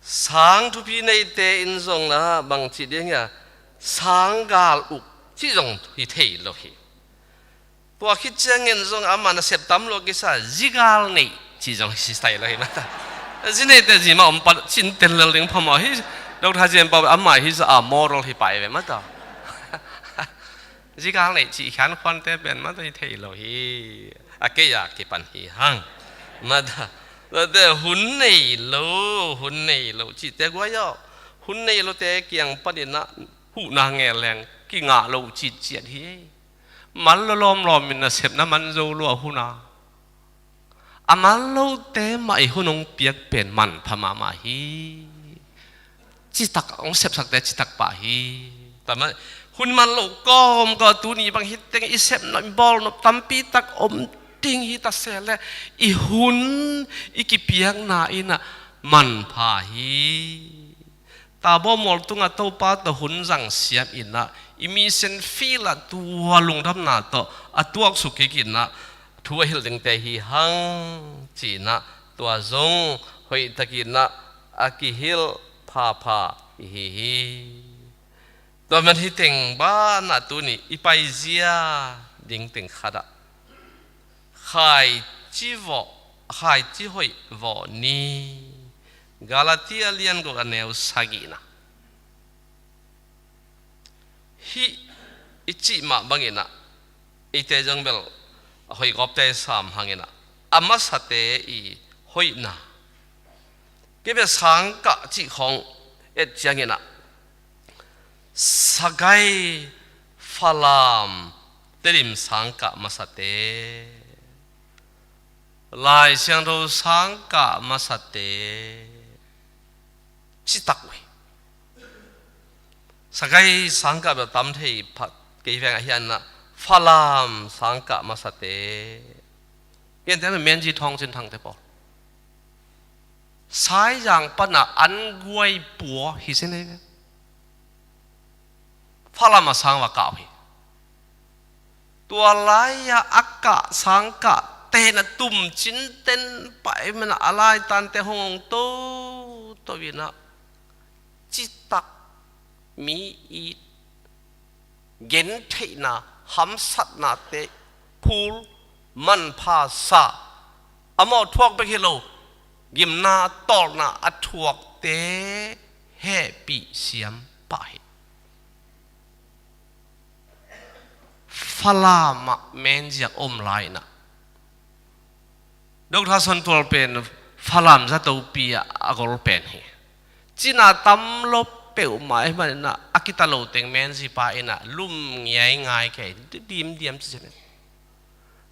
Sang thupi neite in zong na bang cih ding a sanggal uk cih zong hi thei lo hi. Tua khit ciangin zong amah nasep tam lua kisa zigal neih cih zong hi sitai lo hi mata. Zi neite zi mah om pah cin tel lel ding phamawh hi. Doctor Jen Pau amah hi za a moral hi pai ve mata. Zigal neih cih khian khuante pen mata hi thei lo hi. A kei a kipan hi hang. Mata. Tua te hun nei lo, hun nei lo cihte guai aw. Hun nei lo te kiang panin a huhna ngeleng kingah lo citciat hi. Mal lo lawmlawm in nasepna man zo lua hun a a man lote mah i hun hong piak pen manpha mahmah hi. Citak hong sepsakte citak pah hi. Tama hun man lo kawm ka tuni bang hi teng i sepna i bawlnop tampi tak om ding hi ta se le i hun i kipiakna in a manpha hi. Tabor mual tungah Topa tawh hun zang siam in a i mission field ah tua lungdamna tawh a tuaksuk kik in a thu a hilh dingte hi hang ci in a tua zong hoihtak in a a kihilh phapha i hi hi. Tua man hi teng banah tuni i paizia ding teng khat ah khaici vawh, khaici hoih vawh ni. Galatia lian guk a neu sagihna. Hih i cih mah bangin a eite zong bel a hoih gawpte sam hangin a a masate i hoihna. Kei bel sangkah cih khawng et ciangin a Sagai, Falam, Tedim sangkah masate, Lai Siangtho sangkah masate citak uh hi. Sagai sangkah bel tam thei pha kei veng ahi a na Falam sangkah masate. Piante na Menzi Thawng Cin Thangte pawl Saizang pana an guai pua hi sin ei ve. Falam a sang va kah uh hi. Tua lai-a a kah sangkah tena tum cinten pai mana a lai tante hong hong toto ina citak mi it gentheihna hamsatnate phul manpha sa a mawh thuak bek hi lo gimna tawlna a thuakte hehpih siam pah hi. Falam ah Menzi a om lai-inah Doctor Suantual pen Falam zatopi ah a gol pen hi. Cina tam lo peuhmah ahih maninah a kita lo teng Menzi pa inah lum ngiai ngai kei dimdiam ci cianin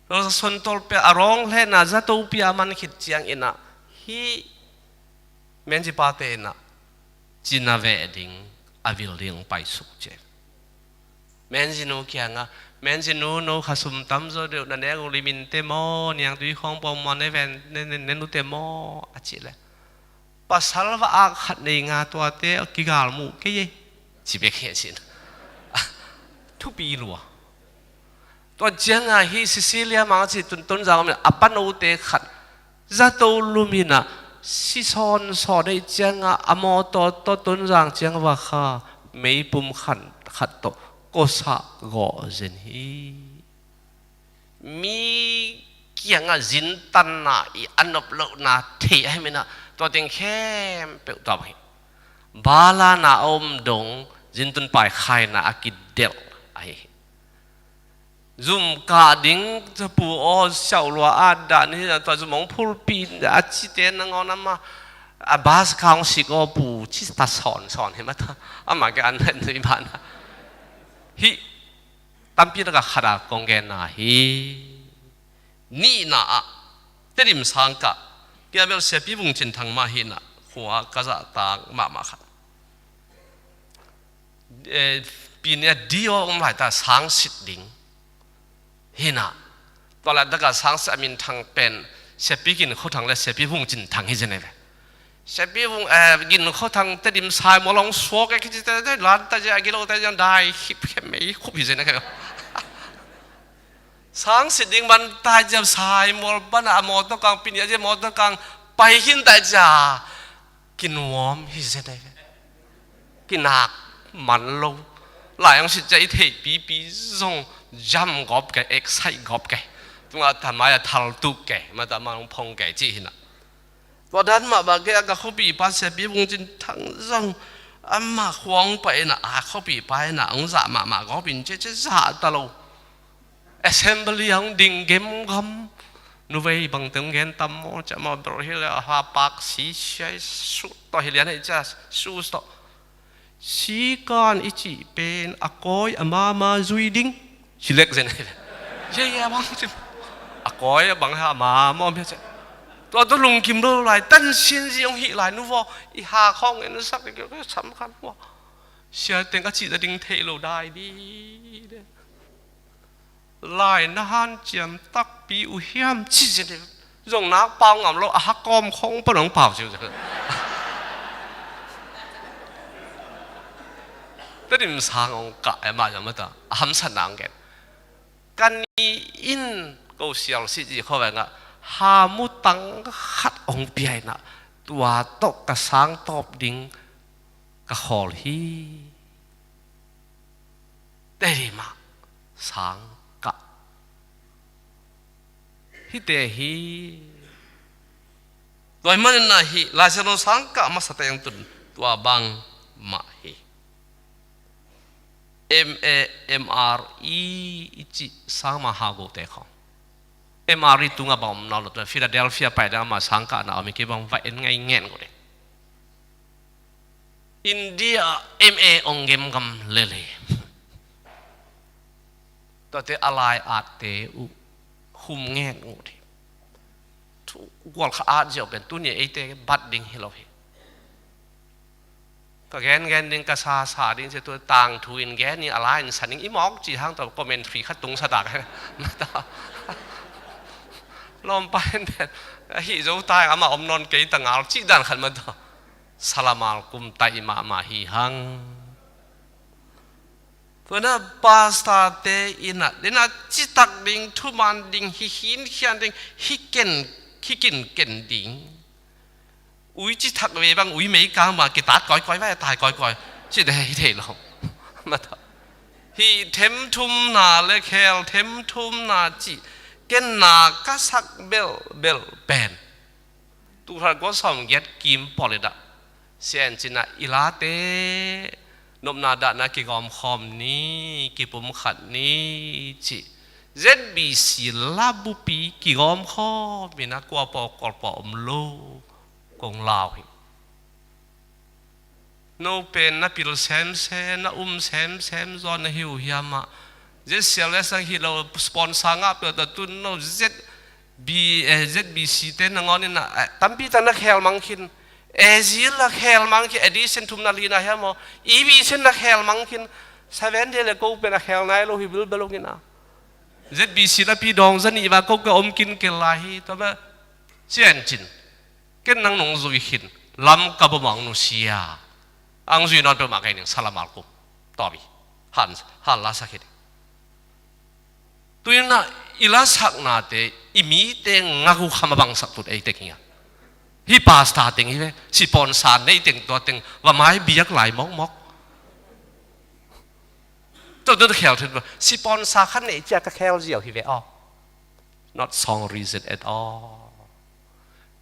Doctor Suantual pen a rawng hlena zatopi ah a man khit cianginah hih Menzi pate inah cina veh ding a vil ding paisuk cian. Menzi nu kiangah, Menzi nu, no kha sum tam zaw deuh na nek uh liminte maw, niangtui khawng pawlmaw ne ven ne nute maw a cih leh, pasal va ak khat nei nga tuate kigal muh kei ei ci bek hi a cin. Thupi lua. Tua ciangah hih Cecilia Mang a cih Tonzang a panote khat zato luminah si sawnsawn ei ciangah a mawtaw tawh Tonzang ciang va kha meipum khat khat tawh kosah gawh zen hi. Mi kiangah zintanna i a nop lohna thei ahi minah tua teng khempeuh tuam hi. Balana a om dong zintun paikhaina a kidelh ahi hi. Zum kah ding capu aw siauhlua at dah ni tua zum hong phulpi a cite nangawn ama a bas kha hong sik aw pu ci ta sawnsawn hi mata ama ke an ren zui bana. Hih tampi taka khata kong genna hi. Nihna ah Tedim sangkah, kia bel Siapi Vung Cin Thang mah hi-in ah, khua ka zahtak mahmah khat. Eh, pinia dio om laita sangsit ding hi-in ah, tua laitakah sangsit a minthang pen Siapi Gin Khua Thang le Siapi Vung Cin Thang hi zen ei ve. Siapi Vung, eh, Gin Khua Thang Tedim Saimual hong suak e kici te, te, lanta zia, a gilo te zia, dai khip khem mei khup hi zen ei ve. Sangsit ding man tai zia, Saimual pan a mawtaw kang, pinia zia mawtaw kang pai khin tai zia, kinuam hi zen ei ve. Kinak man lo. Lai hong sit zia i theih pipi zong jam gawp kei, excite gawp kei. Tungah thamai a thal tuk kei, mata man hong phong kei cih hi-in ah. Tua dan mah bang kei a, ka khuapipa Siapi Vung Cin Thang zong amah khua hong pai-in ah, a khuapipa in ah hong zah mahmah gawp in, cia cia zah ta lo. Assembly a hong ding gemgam. Nuvei bangte hong gen tam maw, cia maw bel hi le, a ha pak si siai sut tawh hi lian ei cia, sut tawh. Sikan i cih pen a kawi a mama zui ding. Ci lek zen ei ve. Ye, ye, a bang ci. A kawi a bang ha a mama om hi cia. Tua tua lungkim lo lai, tansin zi hong hih lai, nuvaw, i ha khawng en sak, i sam khan maw. Sia teng a cih ta ding thei lo dai di. Lai na hanciam takpi uh hiam ci zen ei ve. Zong nak pau ngam lo, a ha kawm khawng pan hong pau ci uh. Tedim sang hong kah e, mah zong mata a hamsatna hong gen. Ka ni in ko sial si ci khuaveng ah, ha mutang khat hong pia-in ah, tua tawh ka sang tawp ding ka khawl hi. Tedim ah sangkah hite hi. Tua ahih manin ah hih Lai Siangtho sangkah masate hong tun tua bang mah hi. M A, M R E i cih sangmah hau gote khawng. M R E tungah bang om nawn lo, tua Philadelphia pai ding, amah sangkahna om hi, kei bang va en ngai ngen ko ding. India M A ong gemgam lele. Tuate a lai atte uh hum ngen uh ding. Thu gual kha at ziau pen tuni eite bat ding hi lo hi. Ka gen gen ding, ka sa sa ding ci, tua tangthu in gen in a lai in sa ding, i mawk ci hang tua commentary khat tung sa tak. Mata lawmpa in pen ahi zo tai, amah om nawn kei ta ngal cih dan khat mata. Salamal kum tai mahmah hi hang. Tua na pastor te in ah, den a citak ding, thuman ding, hi hinkhian ding, hi ken, hi kinken ding. Ui citak ve bang, ui meikang bang, kitat kawikawi vai, tai kawikawi. Ci dei thei lo. Mata. Hih themthumna le khel themthumna cih, ken na ka sak belbel pen. Tul khat kua sawmgiat kim pawlkhat ah, Sia En Cin ah i late nopna dahna kigawmkhawm ni, kipumkhat ni cih Z B C labupi kigawmkhawm in ah kua pawh kua pawh om lo kong lau hi. No pen na pil semsem, na um semsem zaw na hi uh hiam ah? Z C L S ang hi lo, sponsor ngah peuh ta tun no, Z B, eh, Z B C te nangawn in ah, eh, tampi tak na khel mang khin. A Z la khel mang khin, edition thumna lina hiam aw? E B C na khel mang khin. Seven Day le ko pen a khel nai lo hi bilbel ung in ah. Z B C lapi dawng za nih va ko ka om kinkel lai hi, tua mah. Sia En Cin. Ken nang nong zui khin, lam ka bawm ang nusia. Ang zui nawn peuhmah kei ning, salamal kum. Tawm hi. Han, han la sak hi ding. Tu-in ah i lasaknate, i mite ngak uh kham a bangsak tut ei teng hi a. Hih pastor teng hi ve, sponsor nei teng tua teng, va mai biak lai mawkmawk. Tua, tua, tua khel thei, sponsor khat nei cia ka khel ziau hi ve aw. Not song reason at all.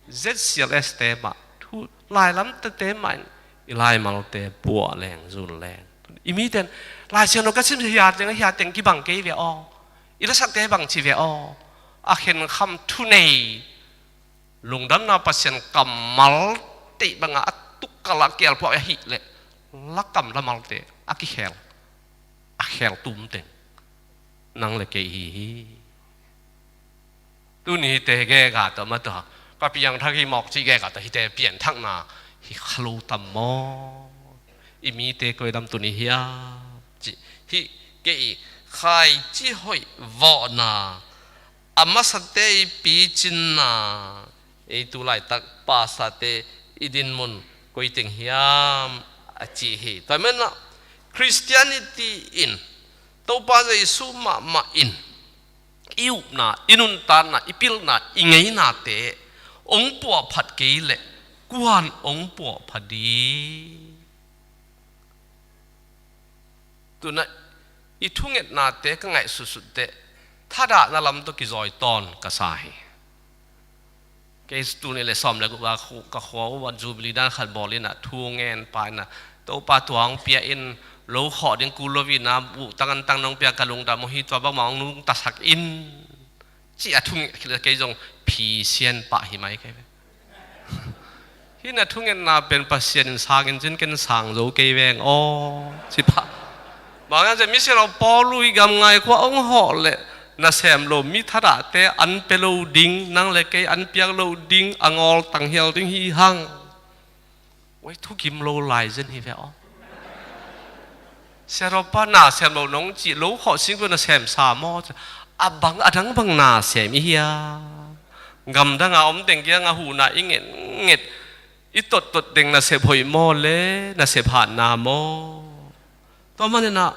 Z C L S te mah, thu, lailam tete mah in, i laimalte puah leng, zun leng. I miten, Lai Siangtho ka sim hi a teng, hi a teng kibang kei ve aw. I lasakte bang ci ve aw. A khenkham thunei. Lungdamna Pasian kammal teih bangah a tuk kal a kial puak ahih leh, lakam lamalte a kikhel, a khel tum teng nang le kei hi hi. Tuni hite gega tawh mah tawh ka piangthak hi mawk cih gega tawh hite pianthakna hi kha lo tam maw? I mite koi lam tuni hiam cih hih kei i khaici hoih vawhna, a masate i picinna, ei tu laitak pasate i dinmun koi teng hiam a ci hi. Tua menah Christianity in Topa Jesu mahmah in i upna, i nuntakna, i pilna, i ngeinate hong puahphat kei leh kuan hong puahphat ding? Tuna i thungetnate ka ngaihsutsut teh thadahna lam tawh kizawi tawn ka sa hi. Kei tuni le sawm le guk a khu-, ka khua uh a Jubilee dan khat bawl inah thu ngen pa inah Topa tua hong pia in lo khawh ding kul lo inah buh tangan tang nong pia ka lungdam uh hi, tua bangmah hong nungtasak in. Ci a thunget khit le kei zong phisian pah hi mai kei ve. Hih na thungetna pen Pasian in sang in cin ken sang zo kei veng aw ci pah. Bang hang ciah misiangtho Paul uh i gam ngai khua hong hawh leh nasem lo mi thadahte an pia lo ding, nang le kei an piak lo ding, a ngawl tanghial ding hi hang. Oi, thukim lo lai zen hi ve aw. Siaropa nasem lo nong cih lo khawh sing lo nasem sa maw? A bang a dang bang nasem i hia? Gamdang a om teng kiang a huhna i nget nget i tottot teng nasep hoih maw le nasep hatna maw? Tua maninah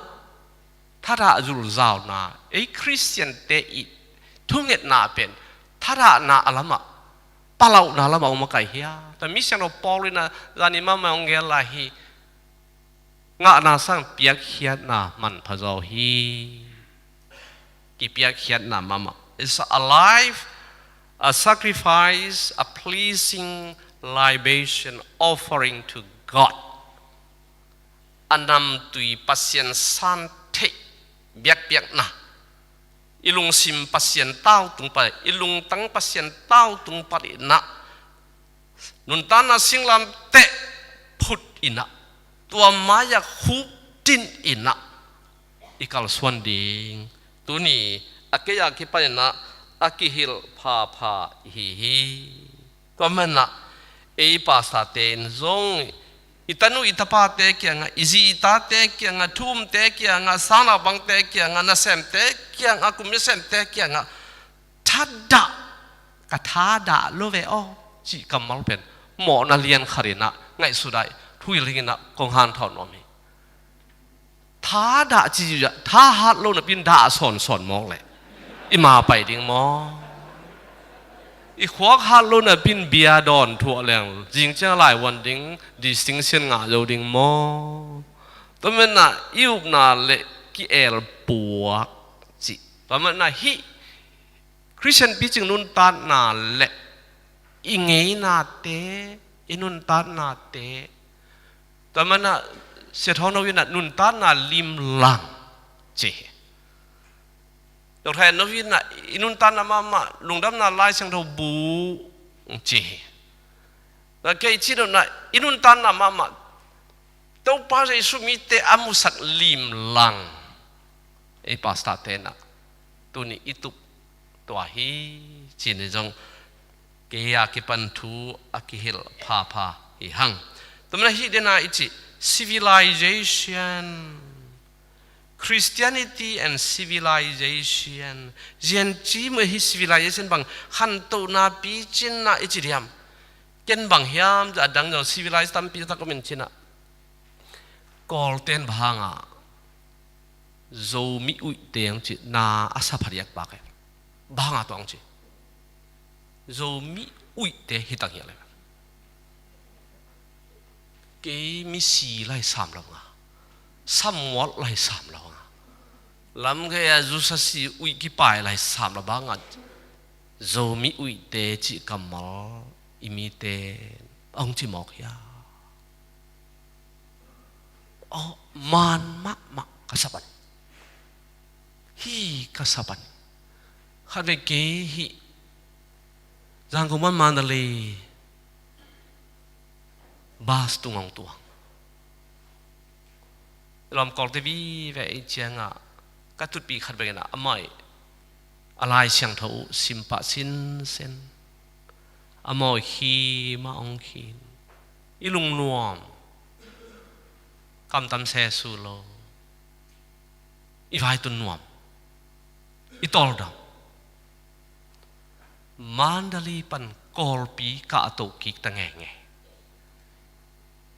thadah zulzauna, ei Khristiante i thungetna pen thadahna a lamah, palauhna lamah hong makaih hia? Tua misiangtho Paul inah zani mahmah hong gel lai hi. Ngahna sang piakkhiatna manpha zaw hi. Kipiakkhiatna mahmah. It's a life, a sacrifice, a pleasing libation offering to God. A namtui Pasian san theih biakpiakna, i lungsim Pasian tautung pah, i lungtang Pasian tautung pah inah, nuntakna singlamteh phut inah, tua mai-ah khuptin inah i kalsuan ding. Tuni a kei a kipan inah a kihilh phapha i hi hi. Tua manah ei pastorte in zong i tanu i tapate kiangah, i zi i tate kiangah, thu-umte kiangah, sangnaupangte kiangah, nasemte kiangah, kum nasemte kiangah thadah, ka thadah lo ve aw cih kammal pen mawhna lian khat inah ngaihsut ah, thuhilh ding inah kong hanthawn nuam hi. Thadah ci, thahat lo napi in dah sawnsawn mawk leh i ma pai ding maw? I khuak hat lo napi in bia dawn thuah leng zing ciang laivuan ding, distinction ngah zo ding maw? Tua manah i upna le ki-elpuak cih. Tua manah hih Khristian picing nuntakna le i ngeinate, i nuntaknate, tua manah Sia Thawng No inah nuntakna limlang ci hi. Doctor Hen No inah i nuntakna mahmah lungdamna Lai Siangtho bu ci hi. Tua kei ci nunah i nuntakna mahmah Topa Jesu mite a musak limlang ei pastorte inah tuni i tup tua hi ci-in zong kei a kipan thu a kihilh phapha hi hang. Tua manah hih dena i cih civilization, Christianity and civilization. Zian ci mah hi civilization bang khantohna picinna i ci diam? Ken bang hiam a dang zong civilized tampi tak om in cinah. Kawlten bang hangah Zomi uihte ang ci na a sa phadiak bak e. Bang hangah tua ang ci. Zomi uihte hi tang hiah le. Kei misi lai sam lo nga. Samuat lai sam lo nga. Lam gei a zusasi uih kipai lai sam lo bang a. Zomi uihte cih kammal i mite ang ci mawk hia. Oh, man mahmah ka saban. Hi ka saban. Khat ve kei hih Zangkong pan Mandalay bus tungah hong tuang. Lawm Kawlte vive i ciangah ka tutpih khat bek inah amah i a Lai Siangtho uh simpah sinsen. Amah i khi mah hong khin. I lungnuam, kamtam sesu lo. I vaitun nuam. I tawldam. Mandalay pan Kawlpi kahto kik ta ngeingei.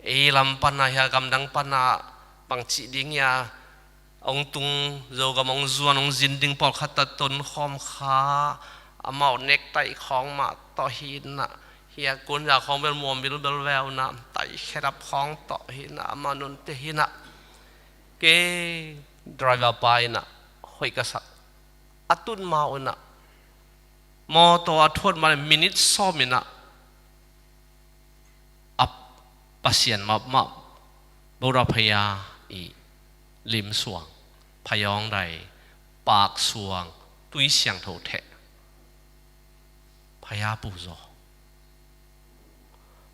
Ei lam panah, hia gamdang panah bangci ding hia, hong tung, Zogam hong zuan, hong zin ding pawlkhat ta tonkhawm kha, amau nektaih khawng mah tawh hinah, hia kunza khawng bel muam bilbel veunah, taih khedap khawng tawh hinah, amah nunte hinah. Kei driver pa inah hoih ka sak. A tun ma unah mawtaw a thuat ma le minit sawm inah a Pasian mapmah Buddha Phaya i limsuang, phayawng dai, paksuang, tui siangtho theh, phaya puzaw.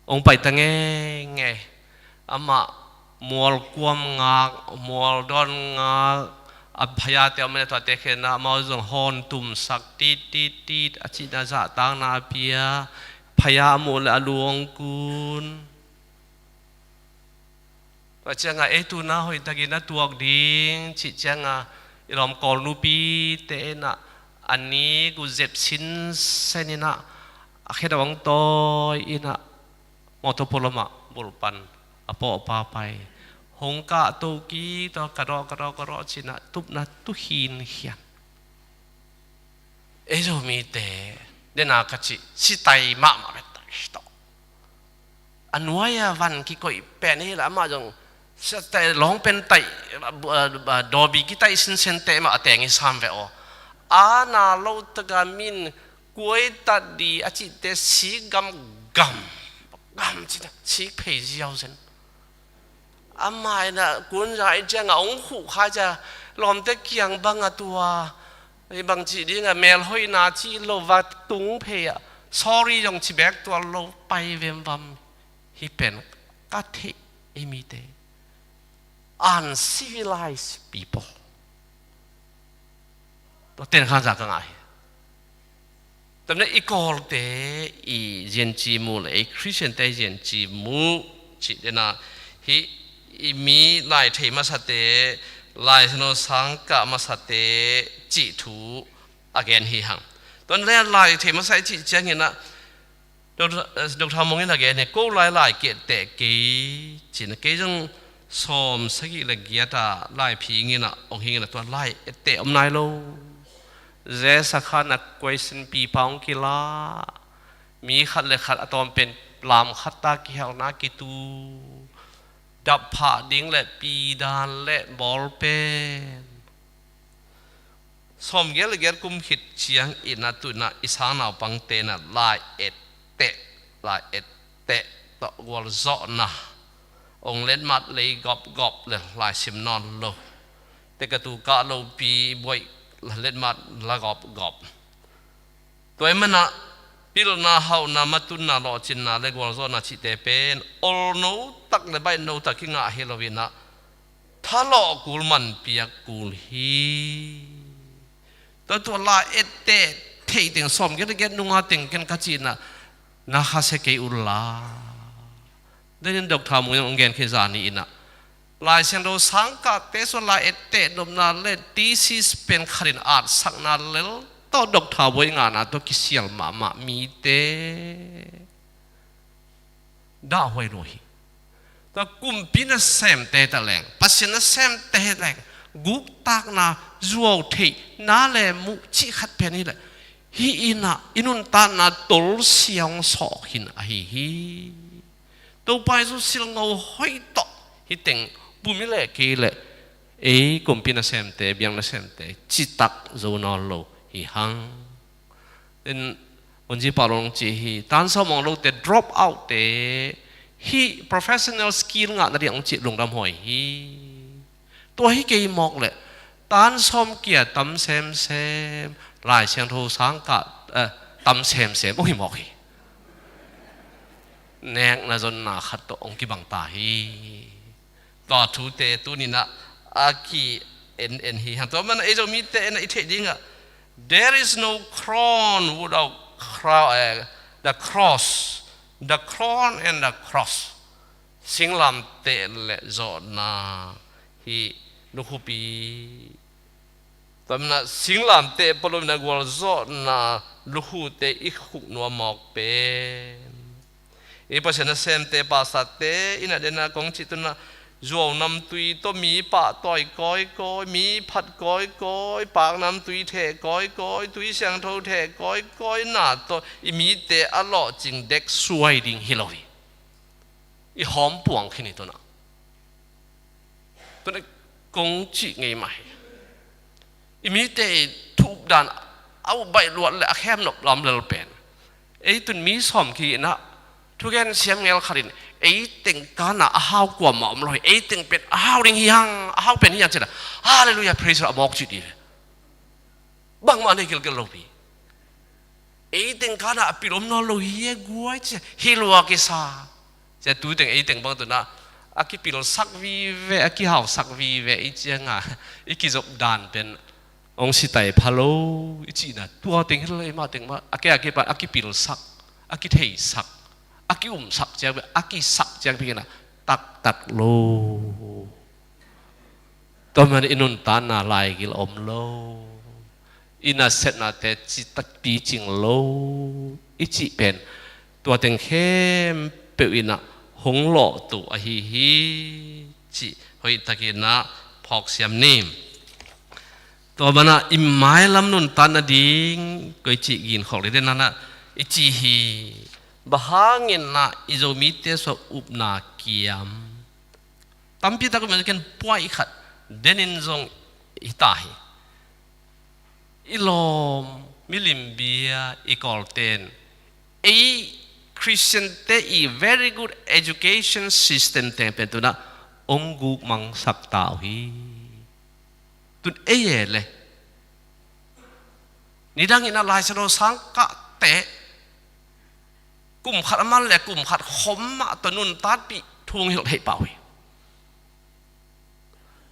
Hong pai ta ngeingei. Amah mualkuam ngak, mualdawn ngak, a phayate om mene tuate khenah amau zong hawn tumsak tit tit tit a cihna zahtakna a pia. Phaya a muh le a lu hong kun. Tua ciangah ei tuna hoihtakin a tuak ding cih ciangah i lawm Kawl nupite inah a nik uh zep sinsen inah a khedap hong tawi inah mawtaw pualamah bulh pan a pawh a pa pai. Hong kahto kik tawh ka dawh ka dawh ka dawh cinah tupna tu khinkhian. Ei Zomite dena ka cih sitai mahmah ve taih tawh. A nuai-a van kikoih pen hi la amah zong sitai lawng pen taih, dawbi kitaih sinsente mah a teng hi sam ve aw. A na lo taka min kuaitat di a cihte sik gam gam gam cina sik phei ziau zen. Amah inah kunza i ciangah hong khuh kha cia lawmte kiang bangah tua hi bangci dingah melhoihna cih lo va tung phei ah sorry zong ci bek tual lo pai vemvam. Hi pen ka theih ei mite uncivilized people. Tua ten khanza ka ngah hi. Tamna i Kawlte i zianci muh le ei Khristiante i zianci muh cih dena hi i mi lai thei masate, lai sino sangkah masate cih thu a gen hi hang. Tuan le lai thei masa i cih cianginah Doctor Mung in a gen hi, ko lai lai kei etteh kei cina kei zong sawm sagih le giat a lai phing inah hong hing inah tua lai etteh om nai lo. Zesa khan a question pipa hong kila. Mi khat le khat a tawm pen lam khat ta kihelna kitu. Dap phah ding le pidan le bawlpen. Sawmgiat le giat kum khit ciang inah tu inah i sang naupangte inah lai etteh, lai etteh tawh gualzawhna. Ong letmat lei gawpgawp le lai sim nawn lo. Te ka tu kah lopi buaih letmat la gawpgawp. Tua i manah pilna hauhna matunna lawhcinna le gualzawhna cihte pen olno tak le baihno tak kingah hi lo inah thalawh kul man piak kul hi. Tua tua lai etteh theih teng sawmgiat le giat nunga teng ken ka cih inah na khasia kei unla. Denin Doctor Mung in hong gen khia zani inah Lai Siangtho sangkahte sua lai etteh nopna le thesis pen khatin atsakna lel tawh Doctor Bawi ngahna tawh kisial mahmah mite dahhuai lua hi. Tua kumpi nasemte ta leng, Pasian nasemte leng guktakna, zuau theihna le muh cih khat pen hi leh hi inah i nuntakna tolsia hong sawk hin ahi hi. Topa Jesu silngo hoih tawh hi teng pum i leh kei leh ei kumpi nasemte, biak nasemte citak zo nawn lo hi hang. Then unzi pah lo hong ci hi, tansawm hong lote, drop out te hi professional skill ngah nading hong cih lungdam huai hi. Tua hi kei mawk leh tansawm kia tam semsem, Lai Siangtho sangkah eh, tam semsem hong hi mawk hi. Nekna zonna khat tawh hong kibang ta hi. Tua thute tuninah a ki-en en hi hang. Tua man ei Zomite in a i theih dingah, there is no crown without crown, eh, the cross, the crown and the cross. Singlamteh le zawhna hi lukhupi. Tua man ah singlamteh pua lo in a gualzawhna lukhute i khuk nuam mawk pen. I Pasian nasemte, pastorte in a den a kong cih tu-in ah, zuau namtui tawh mi pahtawi kawikawi, mi phat kawikawi, pak namtui theh kawikawi, tui siangtho theh kawikawi na tawh i mite a lawhcing dek suai ding hi lo hi. I hawm puang khin hi tu-in ah. Tu-in ah kong cih ngei mah hi. I mite i thu-up dan a up baih luat le a khem nop lam lel pen, ei tu-in mi sawm kik in ah, thugen siam ngel khat in, ei teng kan ah a hau kuamah om lo hi, ei teng pen a hau ding hi hang, a hau pen hi hang ci-in ah, Halleluiah, praise the Lord, a mawk cih dih ve. Bangmah nei gelgel lo hi. Ei teng kan ah a pil om nawn lo hi e guai, ci-a hi lua kisa. Ci-a tu teng ei teng bang tu-in ah a kipilsak vive, a kihausak vive i ciang a, i kizop dan pen hong sitai pha lo i cihna. Tua teng hi lo, eimah teng mah a ke a kipan a kipilsak, a kitheisak, a kiumsak ciang pen, a kisak ciang pen in ah taktak lo. Tua man i nuntakna laigil om lo, i nasepnate citak picing lo i cih pen, tua teng khempeuh in ah hong lawhtuah ahi hi cih hoihtakin ah phawksiam ni. Tua man ah i mailam nuntak nading koi cih ginkhawk leh den ah i cih hi. Bang hangin ah i Zomite sungah upna kiam? Tampi tak om in ken point khat denin zong hi ta hi. I lawm, milim bia i kawlten, ei Khristiante i very good education system teng pen tu-in ah hong gukmangsak ta uh hi. Tu-in ei e le, nidang in ah Lai Siangtho sang kah teh, kum khat a man le kum khat khawm mah tawh nuntakpih thu hong hilh theih pah uh hi.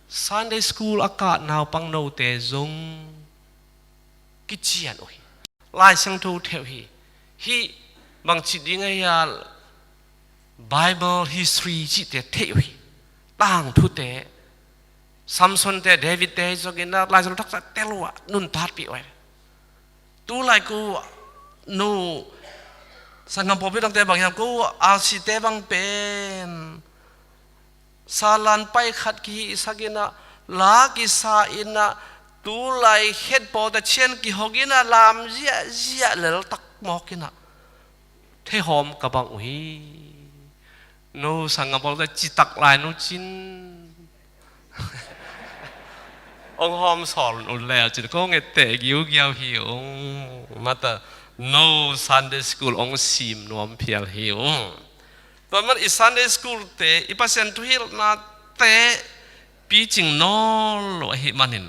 Sunday school a kah naupang note zong kician uh hi. Lai Siangtho thei uh hi. Hih bangci ding a hial, Bible history cihte thei uh hi. Tangthute, Samson te, David te zong in ah Lai Siangtho thaksa tel uh a nuntakpih uh hi. Tu lai ko nu sanggam pawlpi dangte bang hiam, ko R C te bang pen salan pai khat kihihsak in ah, la kisa in ah, tu lai khet pawlta cian kihok in ah, lam ziahziah leltak mawk in ah, theihawm ka bang uh hi. No sanggam pawlta citak lai nu cin hong hawm sawl un le cin, kong etteh giugiau hi ung. Mata no Sunday school hong sim nuam phial hi ung. Tua man i Sunday school te, i Pasian thuhilhnate picing nawn lo ahih manin,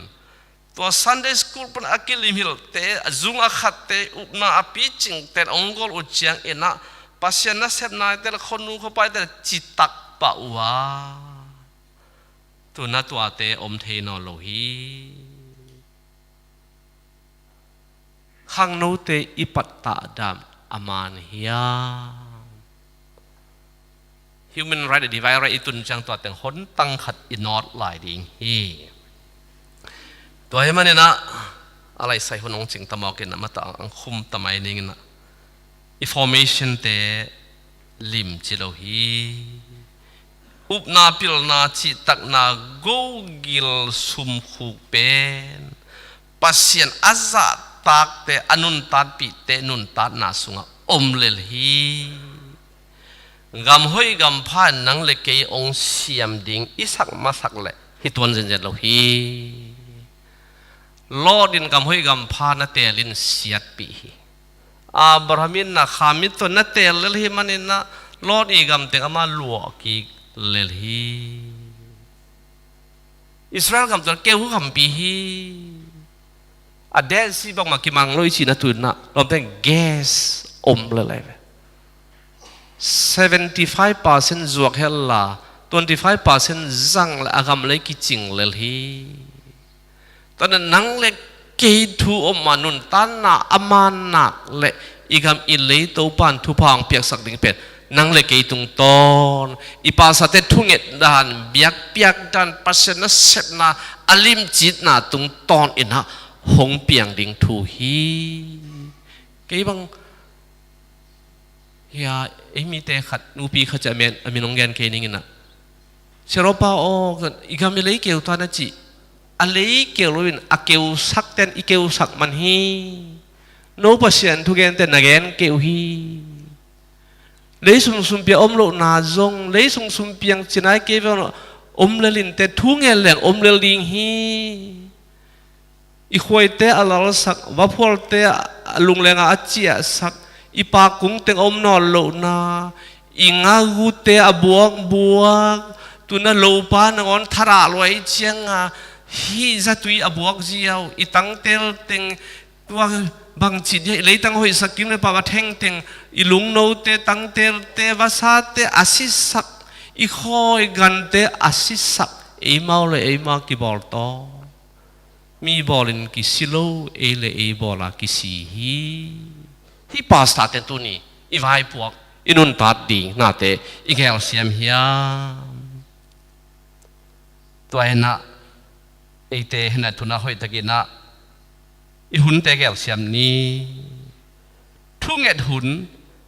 tua Sunday school pan a kilimhilhte, a zung a khatte upna a picingte hong gol uh ciangin ah, Pasian nasepnate le khuanu khuapaite le citak pah uh a, tu-in ah tuate om thei nawn lo hi. Khangnote i pattah dan a man hiam? Human right le divine right i tun ciang tua teng hontang khat i nawt lai ding hi. Tua ahih manin ah, a laisai hun hong cing ta mawk in ah, mata ang khum ta mai ning in ah, i formation te limci lo hi. Upna, pilna, cihtakna, gogil, sumkhuk pen Pasian a zahtakte, a nuntakpihte nuntakna sungah om lel hi. Gam hoih gam pha in nang le kei hong siam ding i sak masak leh hi tuan zenzen lo hi. Lot in gam hoih gam pha na teel in siatpih hi. Abraham in na khamit tawh na teel lel hi manin ah, Lot i gam teng amah luah kik lel hi. Israel gam tawh keu khampi hi. A Dead Sea bangmah kimang lo i cihna tu-in ah, lawmte, gas om lel lai ve. Seventy five percent zuak hel la, twenty five percent zang le a gam le kicing lel hi. Tua na nang le kei thu om a nuntanna a mannak le i gam i lei Topan thupha hong piaksak ding pen nang le kei tungtawn, i pasate thunget dan, biakpiak dan, Pasian nasepna a limcitna tungtawn inah hong piang ding thu hi. Kei bang hia, ei mite khat, nupi khat ci a, a min hong gen kei ning inah, "Sia Ropa aw, i gam i lei keu ta na cih, a lei keu loin a keusak ten i keusak man hi. No Pasian thugente na gen keu hi. Lei sung sumpiang om lohna zong, lei sung sumpiang cinai kei ve om lel in te, thu ngen leng om lel ding hi. I khuaite a lalsak, vaphualte a lunglenga a ciahsak, i pakung teng a om nawn lohna, i ngagute a buakbuak, tuna lopa nangawn thadah luai cianga hih zatui a buak ziau, i tangtel teng tua bangci dia, i leitang hoihsak kim le pam a thengteng, i lungnote, tangtelte, vasate a sisak, i khawi gante a sisak, eimau le eimau kibawl tawh. Mi bawlin kisi lo, ei le ei bawla kisi hi." Hih pastor ten tuni i vaipuak, i nuntak ding nate i gelsiam hiam? Tua inah eite hinah tuna hoihtakinah i hunte gelsiam ni. Thunget hun,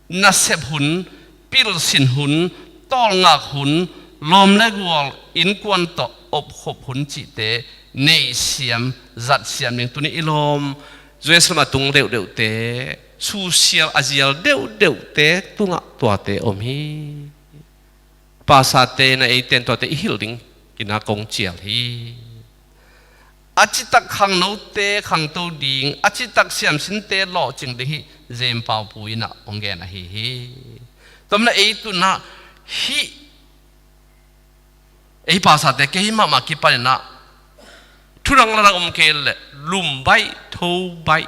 nasep hun, pilsin hun, tawlngak hun, lawm le gual, innkuan tawh opkhop hun cihte neihsiam, zatsiam ding. Tuni i lawm, Jerusalem a tung deuhdeuhte, susial a zial deuhdeuhte tungah tuate om hi. Pastorte na eiten tuate i hilh ding inah kong cial hi. A citak khangnote khangto ding, a citak siamsinte lawhcing ding hi. Jem Paupu inah hong gen ahi hi. Tua manin ei tunah hih ei pastorte kei mahmah kipaninah thudang ladang om kei leh lum baih, tho baih,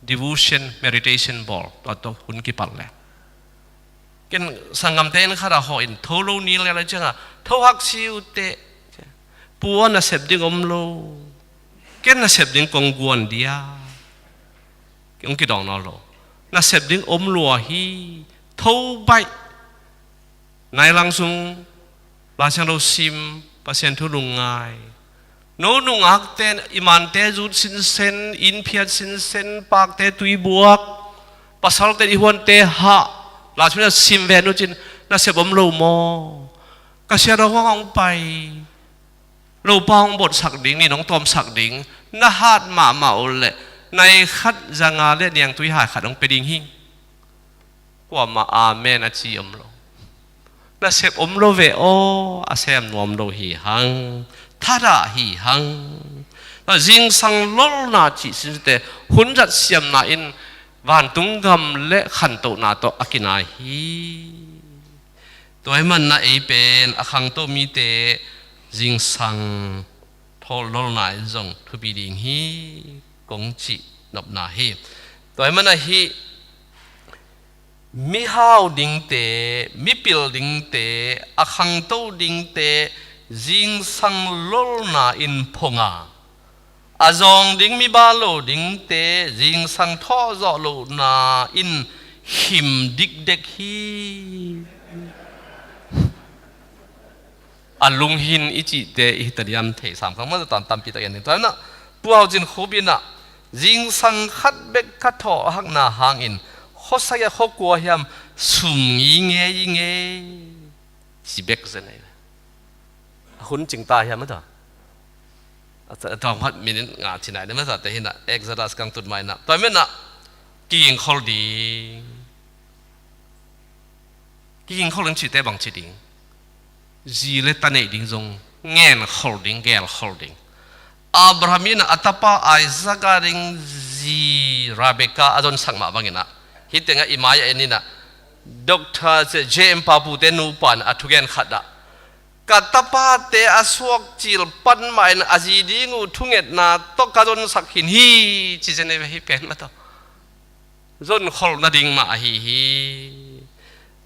devotion, meditation bawl, tua tawh hun kipat le. Ken sanggamte inn khatah hawh in tho lo ni le le cianga, "Tho hak si uh teh. Pu aw, nasep ding om lo. Ken nasep ding kong guan dia." Kong kidawng nawn lo. Nasep ding om lua hi. Tho baih. Nai lang sung Laisiangtho sim, Pasian thu lungngai. No nungakte, i mante zut sinsen, inn phiat sinsen, pakte tuibuak, pasalte i huante hah, Laisiangtho sim ve nu cin, nasep om lo maw? Ka siadawng hong pai, lopa hong botsak ding, nin hong tawmsak ding, na hat mahmah uh leh, nai khat za nga le niangtui hai khat hong pia ding hi. Kuamah amen a ci om lo. Nasep om lo ve aw, a sem nuam lo hi hang, thadah hi hang. Zingsang lolna cih sinte hun zat siamna in vantung gam le khantohna tawh a kinai hi. Tua ahih manin ei pen a khangto mite zingsang thawl lolna in zong thupi ding hi kong cih nopna hi. Tua ahih manin hih mihau dingte, mipil dingte, a khangto dingte zingsang lolna in phong a, a zawng ding, mi bal lo dingte zingsang thawhzawh lohna in khim dikdek hi. A lunghin i cihte i hita diam thei sam khang maw, tan tampi tak en ding. Tua inah Pu Hau Cin Khup inah zingsang khat bek ka thawh hakna hangin khuasak a, khua kua hiam sum ngingei i ngei ci bek zen ahi. A hun cingta hiam a ta? A ta, a ta khat minute nga ci nai ding masa te hinah Exodus kang tut mai inah. Tua minah kigingkhol ding. Kigingkhol ding cihte bang ci ding? Zi le ta neih ding zong ngenkhol ding, gelkhol ding. Abraham in a tapa Isaac a ding zi Rebekah a zonsak mah bangin ah, hih tengah i mai-ah en in ah, Doctor J M Papute nupa in a thugen khat ah, ka tapate a suak cil pan mah in a zi ding uh thungetna tawh ka zonsak khin hi, ci zen ei ve, hih pen mah tawh zonkholh nading mah ahi hi.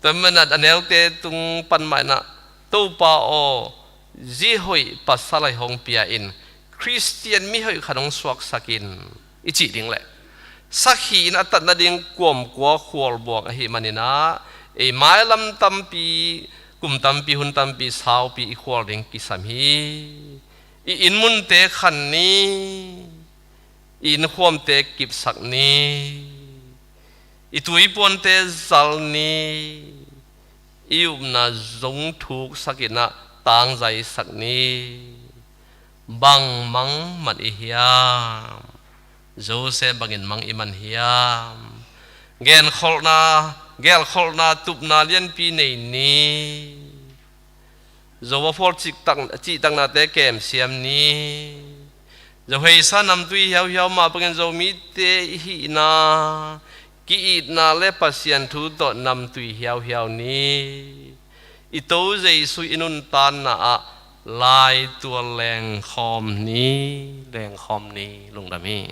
Tua manin a neute tung pan mah in ah, Topa aw, zi hoih pasal ahi hong pia in, Khristian mi hoih khat hong suaksak in, i cih ding leh, sakhi in a tat nading kuamkua khualbuang ahih manin ah, ei mailam tampi, kum tampi, hun tampi, saupi i khual ding kisam hi. I inn munte khan ni, i innkhuamte kipsak ni, i tuipuante zal ni, i upna zung thuksak in ah tangzaisak ni. Bang mang man i hiam? Josef bangin mang i man hiam? Genkholhna, gelkholhna, tupna lianpi nei ni. Zo a phual cihtak-, cihtaknate kemsiam ni. Zo heisa namtui hiauhiau mah bangin Zomite i hihna, ki-itna le Pasian thu tawh namtui hiauhiau ni. I To Jesu i nuntanna ah laitual lengkhawm ni, lengkhawm ni, lungdam hi.